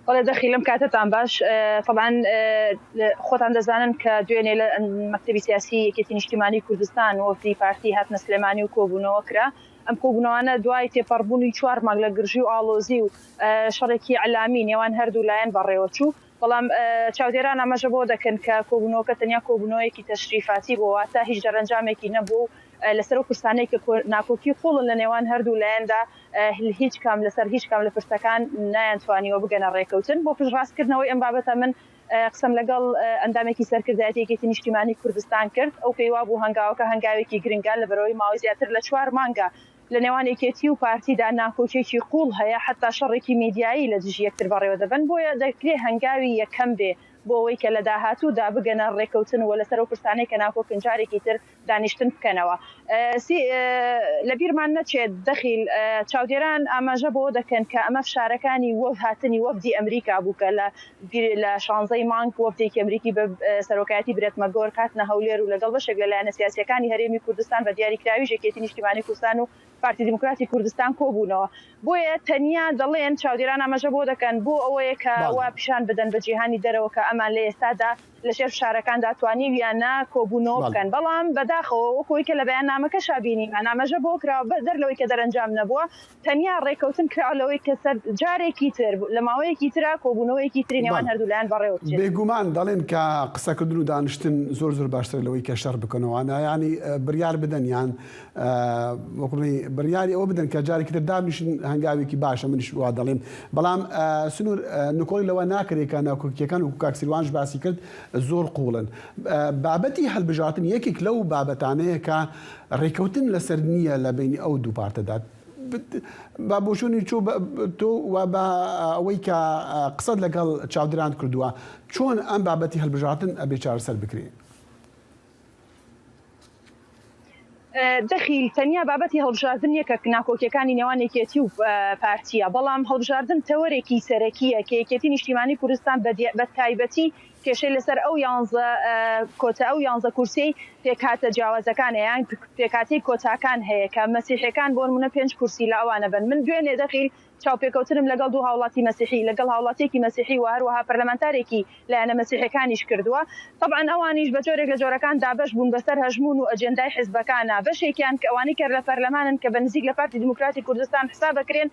بەڵێ، دەخیلم کاتتان باش. ئە، تەبعەن، ئە، لە، خۆتان دەزانن کە دوێنێ لە مەکتەبی سیاسی یەکێتی نیشتیمانی کوردستان وەفدی پارتی هاتنە سلێمانی و کۆبوونەوە کرا. ئەم کۆبوونەوانە دوای تێپەڕبوونی چوار مانگ لە گرژی و ئاڵۆزی و، ئە، شەڕێکی ئەلامی نێوان هەردوو لایەن بەڕێوە چوو. بەڵام، ئە، چاودێران ئاماژە بۆ دەکەن کە کۆبوونەوەکە تەنیا کۆبوونەوەیەکی تەشریفاتی بوو، واتە هیچ دەرەنجامێکی نەبوو، ئە، لەسەر ئەو پرسانەی کە کۆ-، ناکۆکی قوڵن لە نێوان هەردوو لایەندا، ئە، هیچ کام لەسەر هیچ کام لە پرسەکان نایانتوانیوە بگەنە ڕێکەوتن. بۆ پشتڕاستکردنەوەی ئەم بابەتە من، ئە، قسەم لەگەڵ، ئە، ئەندامێکی سەرکردایەتی یەکێتی نیشتیمانی کوردستان کرد. ئەو پێی وابوو هەنگاوەکە هەنگاوێکی گرنگە، لە بەرەوەی ماوەی زیاتر لە چوار مانگە لە نێوان یەکێتی و پارتیدا ناکۆکیەکی قوڵ هەیە، حتا شەڕێکی میدیایی لە دژی یەکتر بەڕێوە دەبن، بۆیە دەکرێ هەنگاوی یەکەم بێ بۆ ئەوەی کە لە داهاتوودا بگەنە ڕێکەوتن و لەسەر ئەو پرسانەی کە ناکۆکن جارێکی تر دانیشتن بکەنەوە. ئە، سی-، ئە، لە بیرمان نەچێت دەخیل، ئە، چاودێران ئاماژە بۆ دەکەن کە ئەمە فشارەکانی وە هاتنی وەفدی ئەمریکا بوو کە لە بیر-، لە شانزەی مانگ وەفدێکی ئەمریکی بە، ئە، سەرۆکایەتی برێت مەگۆر کاتنە هەولێر و لەگەڵ بەشێک لە لایەنە سیاسیەکانی هەرێمی کوردستان بە دیاریکراوی یەکێتی نیشتیمانی کوردستان و پارتی دیموکراتی کوردستان کۆبوونەوە. بۆیە تەنیا دەڵێن، چاودێران ئاماژە بۆ دەکەن، بۆ ئەوەیە کە بەڵێ. وا پیشان بدەن بە جیهانی دەرەوە کە ئەمان لە ئێستادا لە ژێر فشارەکاندا توانیویانە کۆبوونەوە بکەن. بەڵام بەداخەوە، وەکو ئەوەی کە لە بەیاننامەکەشا بینیمان، ئاماژە بۆ کراوە، بەر لەوەی کە دەرەنجام نەبووە، تەنیا ڕێکەوتن کراوە لەوەی کە سەر جارێکی تر، لە ماوەیەکی ترا کۆبوونەوەیەکی تری نێوان هەردوولایەن بەڕێوە بچێت. بێگومان دەڵێن کە قسەکردن و دانیشتن زۆر زۆر باشترە لەوەی کە شەڕ بکەنەوە. یانی بڕیار بدەن یان وەکو بڵێ بڕیاری ئەوە بدەن کە جارێکی تر دابنیشن، هەنگاوێکی باشە، منیش وا دەڵێم. بەڵام سنوور، نکۆڵی لەوە ناکرێت کە ناکۆکیەکان، وەکو کاک سیروانش باسی کرد، زۆر قوڵن. بابەتی هەڵبژاردن یەکێک لەو بابەتانەیە کە ڕێکەوتن لەسەر نییە لە بینی ئەو دوو پارتەدا. بە بۆچوونی چۆ تۆ و بە ئەوەی کە قسەت لەگەڵ چاودێران کردووە، چۆن ئەم بابەتی هەڵبژاردن ئەبێ چارەسەر بکرێ؟ دەخیل، تەنیا بابەتی هەڵبژاردن نییە کە ناکۆکیەکانی نێوان یەکێتی و پارتیە، بەڵام هەڵبژاردن تەوەرێکی سەرەکیە کە یەکێتی نیشتیمانی کوردستان بە تایبەتی کێشەی لەسەر ئەو یانزە کۆتە، ئەو یانزە کورسیەی پێکهاتە جیاوازەکان هەیە، یان پێکهاتەی کۆتاکان هەیە کە مەسیحیەکان بۆ نمونە پێنج کورسی لە ئەوانە بن. من دوێنێ دەخیل چاوپێکەوتنم لەگەڵ دوو هاوڵاتی مەسیحی، لەگەڵ هاوڵاتیەکی مەسیحی و هەروەها پەرلەمانتارێکی لایەنە مەسیحیەکانیش کردووە. تەبعەن ئەوانیش بە جۆرێک لە جۆرەکان دابەش بوون بەسەر هەژموون و ئەجێندای حیزبەکانە. بەشێکیان کە ئەوانەی کە لە پەرلەمانن کە بە نزیک لە پارتی دیموکراتی کوردستان حساب دەکرێن،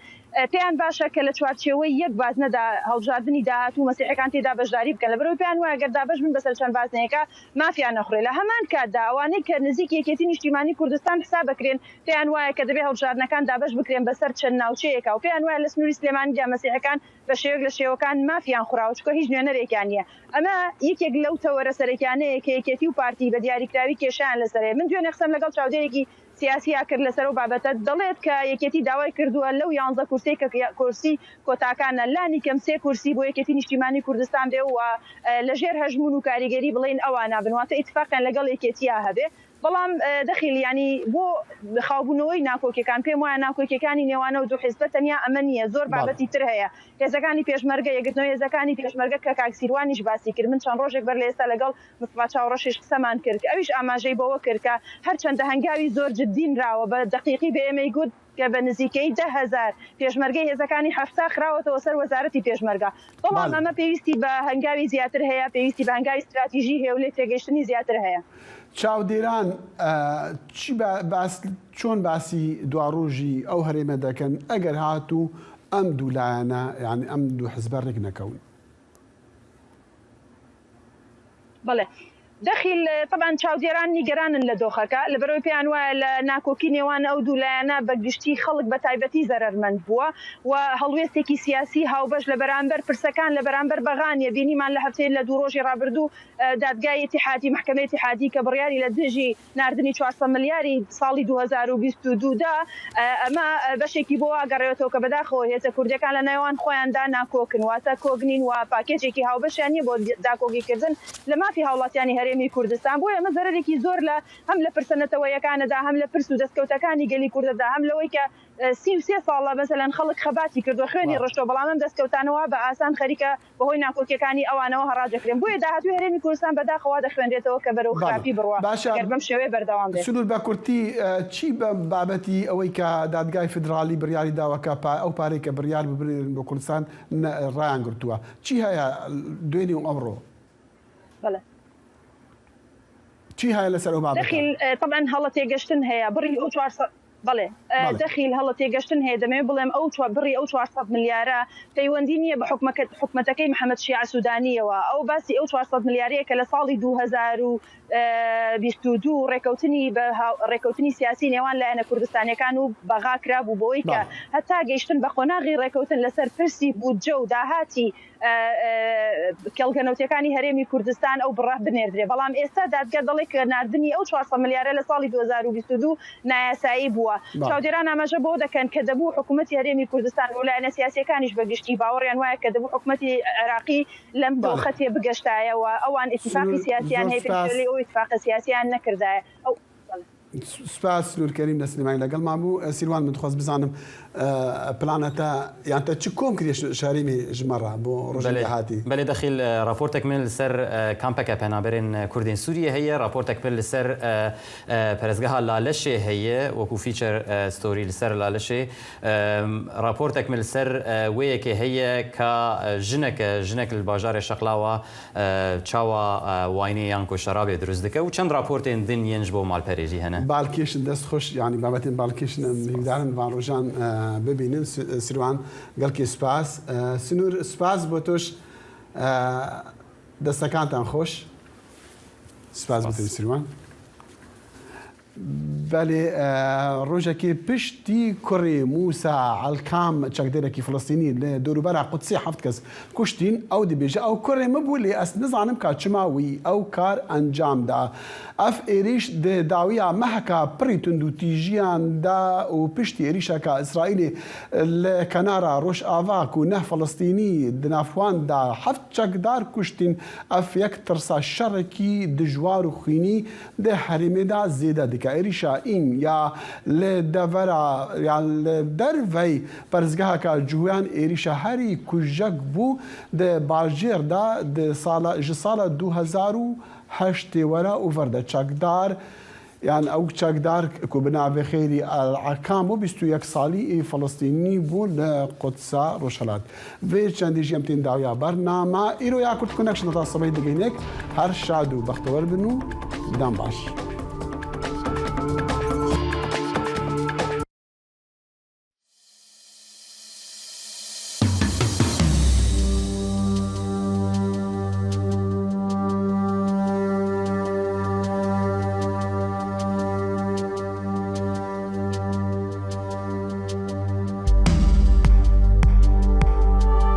پێیان باشە کە لە چوارچێوەی یەک بازنەدا هەڵبژاردنی داهاتوو مەسیحیەکان تێدا بەشداری بکەن، لەبەرەوەی پێیان وایە گەر دابەش بن بەسەر چەند بازنەیەکە مافیان نەخورێ. لە هەمان کاتدا ئەوانەی کە نزیک یەکێتی نیشتیمانی کوردستان حساب دەکرێن، پێیان وایە کە دەبێ هەڵبژاردنەکان دابەش بکرێن بەسەر چەند ناوچەیەکە و پێیان وایە لە سنووری سلێمانیدا مەسیحەکان بە شێوەیەک لە شێوەکان مافیان خوراوە، چونکە هیچ نوێنەرێکیان نییە. ئەمە یەکێک لەو تەوەرە سەرەکیانەیە کە یەکێتی و پارتی بە دیاریکراوی کێشەیان لەسەرەیە. من دوێنێ قسەم لەگەڵ چاودێرێکی سیاسیا کرد لەسەر ئەو بابەتە، دەڵێت کە یەکێتی داوای کردووە لەو یانزە کورسەی کە کورسی کۆتاکانە، لانی کەم سێ کورسی بۆ یەکێتی نیشتیمانی کوردستان بێ و لە ژێر هەژموون و کاریگەری بڵێن ئەوانە بن، واتە ئیتفاقیان لەگەڵ یەکێتیا هەبێ. بەڵام دەخیل، یانی بۆ خاوبوونەوەی ناکۆکیەکان، پێم وایە ناکۆکیەکانی نێوانە و دوو حیزبە تەنیا ئەمە نییە، زۆر بابەتی تر هەیە. هێزەکانی پێشمەرگە، یەکگرتنەوەی هێزەکانی پێشمەرگە کە کاک سیروانیش باسی کرد، من چەند ڕۆژێک بەر لە ئێستا لەگەڵ مستفا چاوڕەشیش قسەمان کرد، ئەویش ئاماژەی بۆوە کرد کە هەرچەندە هەنگاوی زۆر جددی نراوە، بە دەقیقی بە ئێمەی گوت کە بە نزیکەی دە هەزار پێشمەرگەی هێزەکانی حەفتا خراوەتەوە سەر وەزارەتی پێشمەرگە، بەڵام ئەمە پێویستی بە هەنگاوی زیاتر هەیە، پێویستی بە هەنگاوی استراتیژی هەیە و لێ تێگەیشتنی زیاتر هەیە. چاودێران چی باس، چۆن باسی دواڕۆژی ئەو هەرێمە دەکەن ئەگەر هاتوو ئەم دوو لایەنە، یعنی ئەم دوو حزبە ڕێک نەکەون؟ بەڵێ، دەخیل، تەبعەن چاودێران نیگەرانن لە دۆخەکە، لەبەرەوەی پێیان وایە لە ناکۆکی نێوان ئەو دوو لایەنە بە گشتی خەڵک بە تایبەتی زەرەرمەند بووە و هەڵوێستێکی سیاسی هاوبەش لە بەرامبەر پرسەکان، لە بەرامبەر بەغانیە. بینیمان لە هەفتەی، لە دوو ڕۆژی ڕابردوو دادگای ئیتیحادی، مەحکەمەی ئیتیحادی کە بڕیاری لە دژی ناردنی چوار سەد ملیاری ساڵی دوو هەزار و بیست و دوو دا، ئەمە بەشێکی بۆ واگەڕێتەوە کە بەداخەوە هێزە کوردیەکان لە نێوان خۆیاندا ناکۆکن، واتە کۆک نین و پاکێجێکی هاوبەشیان نییە بۆ داکۆکیکردن لە مافی هاوڵاتیانی هەرێمی کوردستان. بۆیە ئەمە زەرەرێکی زۆر لە، هەم لە پرسە نەتەوەیەکانەدا، هەم لە پرس و دەستکەوتەکانی گەلی کوردەدا، هەم لەوەی کە سی و سێ ساڵە مەسەلەن خەڵک خەباتی کردووە، خوێنی ڕشتووە، بەڵام ئەم دەستکەوتانەوە بە ئاسان خەریکە بەهۆی ناکۆکیەکانی ئەوانەوە هەڕاجەکرێن. بۆیە داهاتووی هەرێمی کوردستان بەداخەوە دەخوێنرێتەوە کە بەرەو خراپی بڕوە، باشە، ئەگەر بەم شێوەیە بەردەوام بێت. سنوور، بە کورتی، چی بە بابەتی ئەوەی کە دادگای فیدراڵی بڕیاری داوە کە ئەو پارەی کە بڕیار ببرێن بۆ کوردستان ڕایان گرتووە، چی هەیە دوێنی و ئەمڕۆ؟ بەڵێ. چی هەیە لەسەر ئەو بابەتە؟ دەخیل، تەبعەن هەڵە تێگەشتن هەیە، بڕی ئەو چوار سەد، بەڵێ، دەخیل هەڵە تێگەشتن هەیە، دەمەوێت بڵێم ئەو چوار، بڕی ئەو چوار سەد ملیارە پەیوەندی نییە بە حکومەکە-، حکومەتەکەی محەممەد شیاع سوودانیەوە. ئەو باسی ئەو چوار سەد ملیارەیە کە لە ساڵی دوو هەزار و بیست و دوو ڕێکەوتنی بە هاو-، ڕێکەوتنی سیاسی نێوان لایەنە کوردستانیەکان و بەغا کرابوو بۆی کە هەتا گەیشتن بە قۆناغی ڕێکەوتن لەسەر پرسی بودجە و داهاتی کێڵگە نەوتیەکانی هەرێمی کوردستان ئەو بڕە بنێردرێ. بەڵام ئێستا دادگە دەڵێ کە ناردنی ئەو چوار سەد ملیارە لە ساڵی دوو هەزار و بیست و دوو نایاسایی بووە. چاودێران ئاماژە بۆ دەکەن کە دەبوو حکوومەتی هەرێمی کوردستان و لایەنە سیاسیەکانیش بە گشتی باوەڕیان وایە کە دەبوو حکوومەتی عێراقی لەم دۆخە تێبگەشتایە و ئەوان ئیتیفاقی سیاسیان هەیە، پێشێلی ئەو ئیتیفاقە سیاسیان نەکردایە. ئەو Spas Nûrkerîm de Silêmanî legelman bû. Sîrwan, min dixwest bizanim, e, plana te, yan te çi kom kiriye şerîmî ji me re bo rojên Belê, dahatî? Belê Dexîl, e, raportek min li ser, e, kampeke penaberên, e, Kurdên Sûriyê heye, raportek min li ser, e, e, perestgeha Laleşê heye, wekû feature, e, story li ser Laleşê. E, raportek min li ser, e, wê yekê heye ka, e, jinek e, jinek li bajarê Şeqlawa, e, çawa, e, waynê yan ku şerabê dirust dike û çend raportên din yên ji bo malperê jî hene. Balkêş in, dest xweş, yanî babetên balkêş in, em hîvdarin van rojan, e, bibînin. Sî-, Sîrwan, gelkî spas. E, Sinûr, spas bo tu ji, e, destekantan xweş. Spas bo tu, Sîrwan. Belê, e, rojekê piştî kurê Mûsa Elkam, çekdêrekî Filistînî li dorûbera Qudsê heft kes kuştîn. Ew dibêje, ew kurê min bû, lê ez nizanim ka çima wî ew kar encam da. Ev êrîş di dawiya meheka pirî tundûtîjiyan de û piştî êrîşeka Îsraîlê li kenara Rojava ku neh Filistînî di nav wan de heft çekdar kuştîn, ev yek tirsa şerekî dijwar û xwînî di herêmê de zêde dike. Êrîşa în ya li devera, ya li dervey perestgeheka Cihûyan êrîşa herî kujek bû di bajêr de di sala, ji sala du hezar û heştê were û ver de çekdar, yan ew çekdar ku bi navê Xeyrî El Ekam bû, bîst û yek salî ê Filistînî bû li Qudsa Rojhelat. Vê çendî jî em tên dawiya bernama. Îro ya Kurd Connection heta sibehî digihînek. Her şad û bextewer bin û dem baş.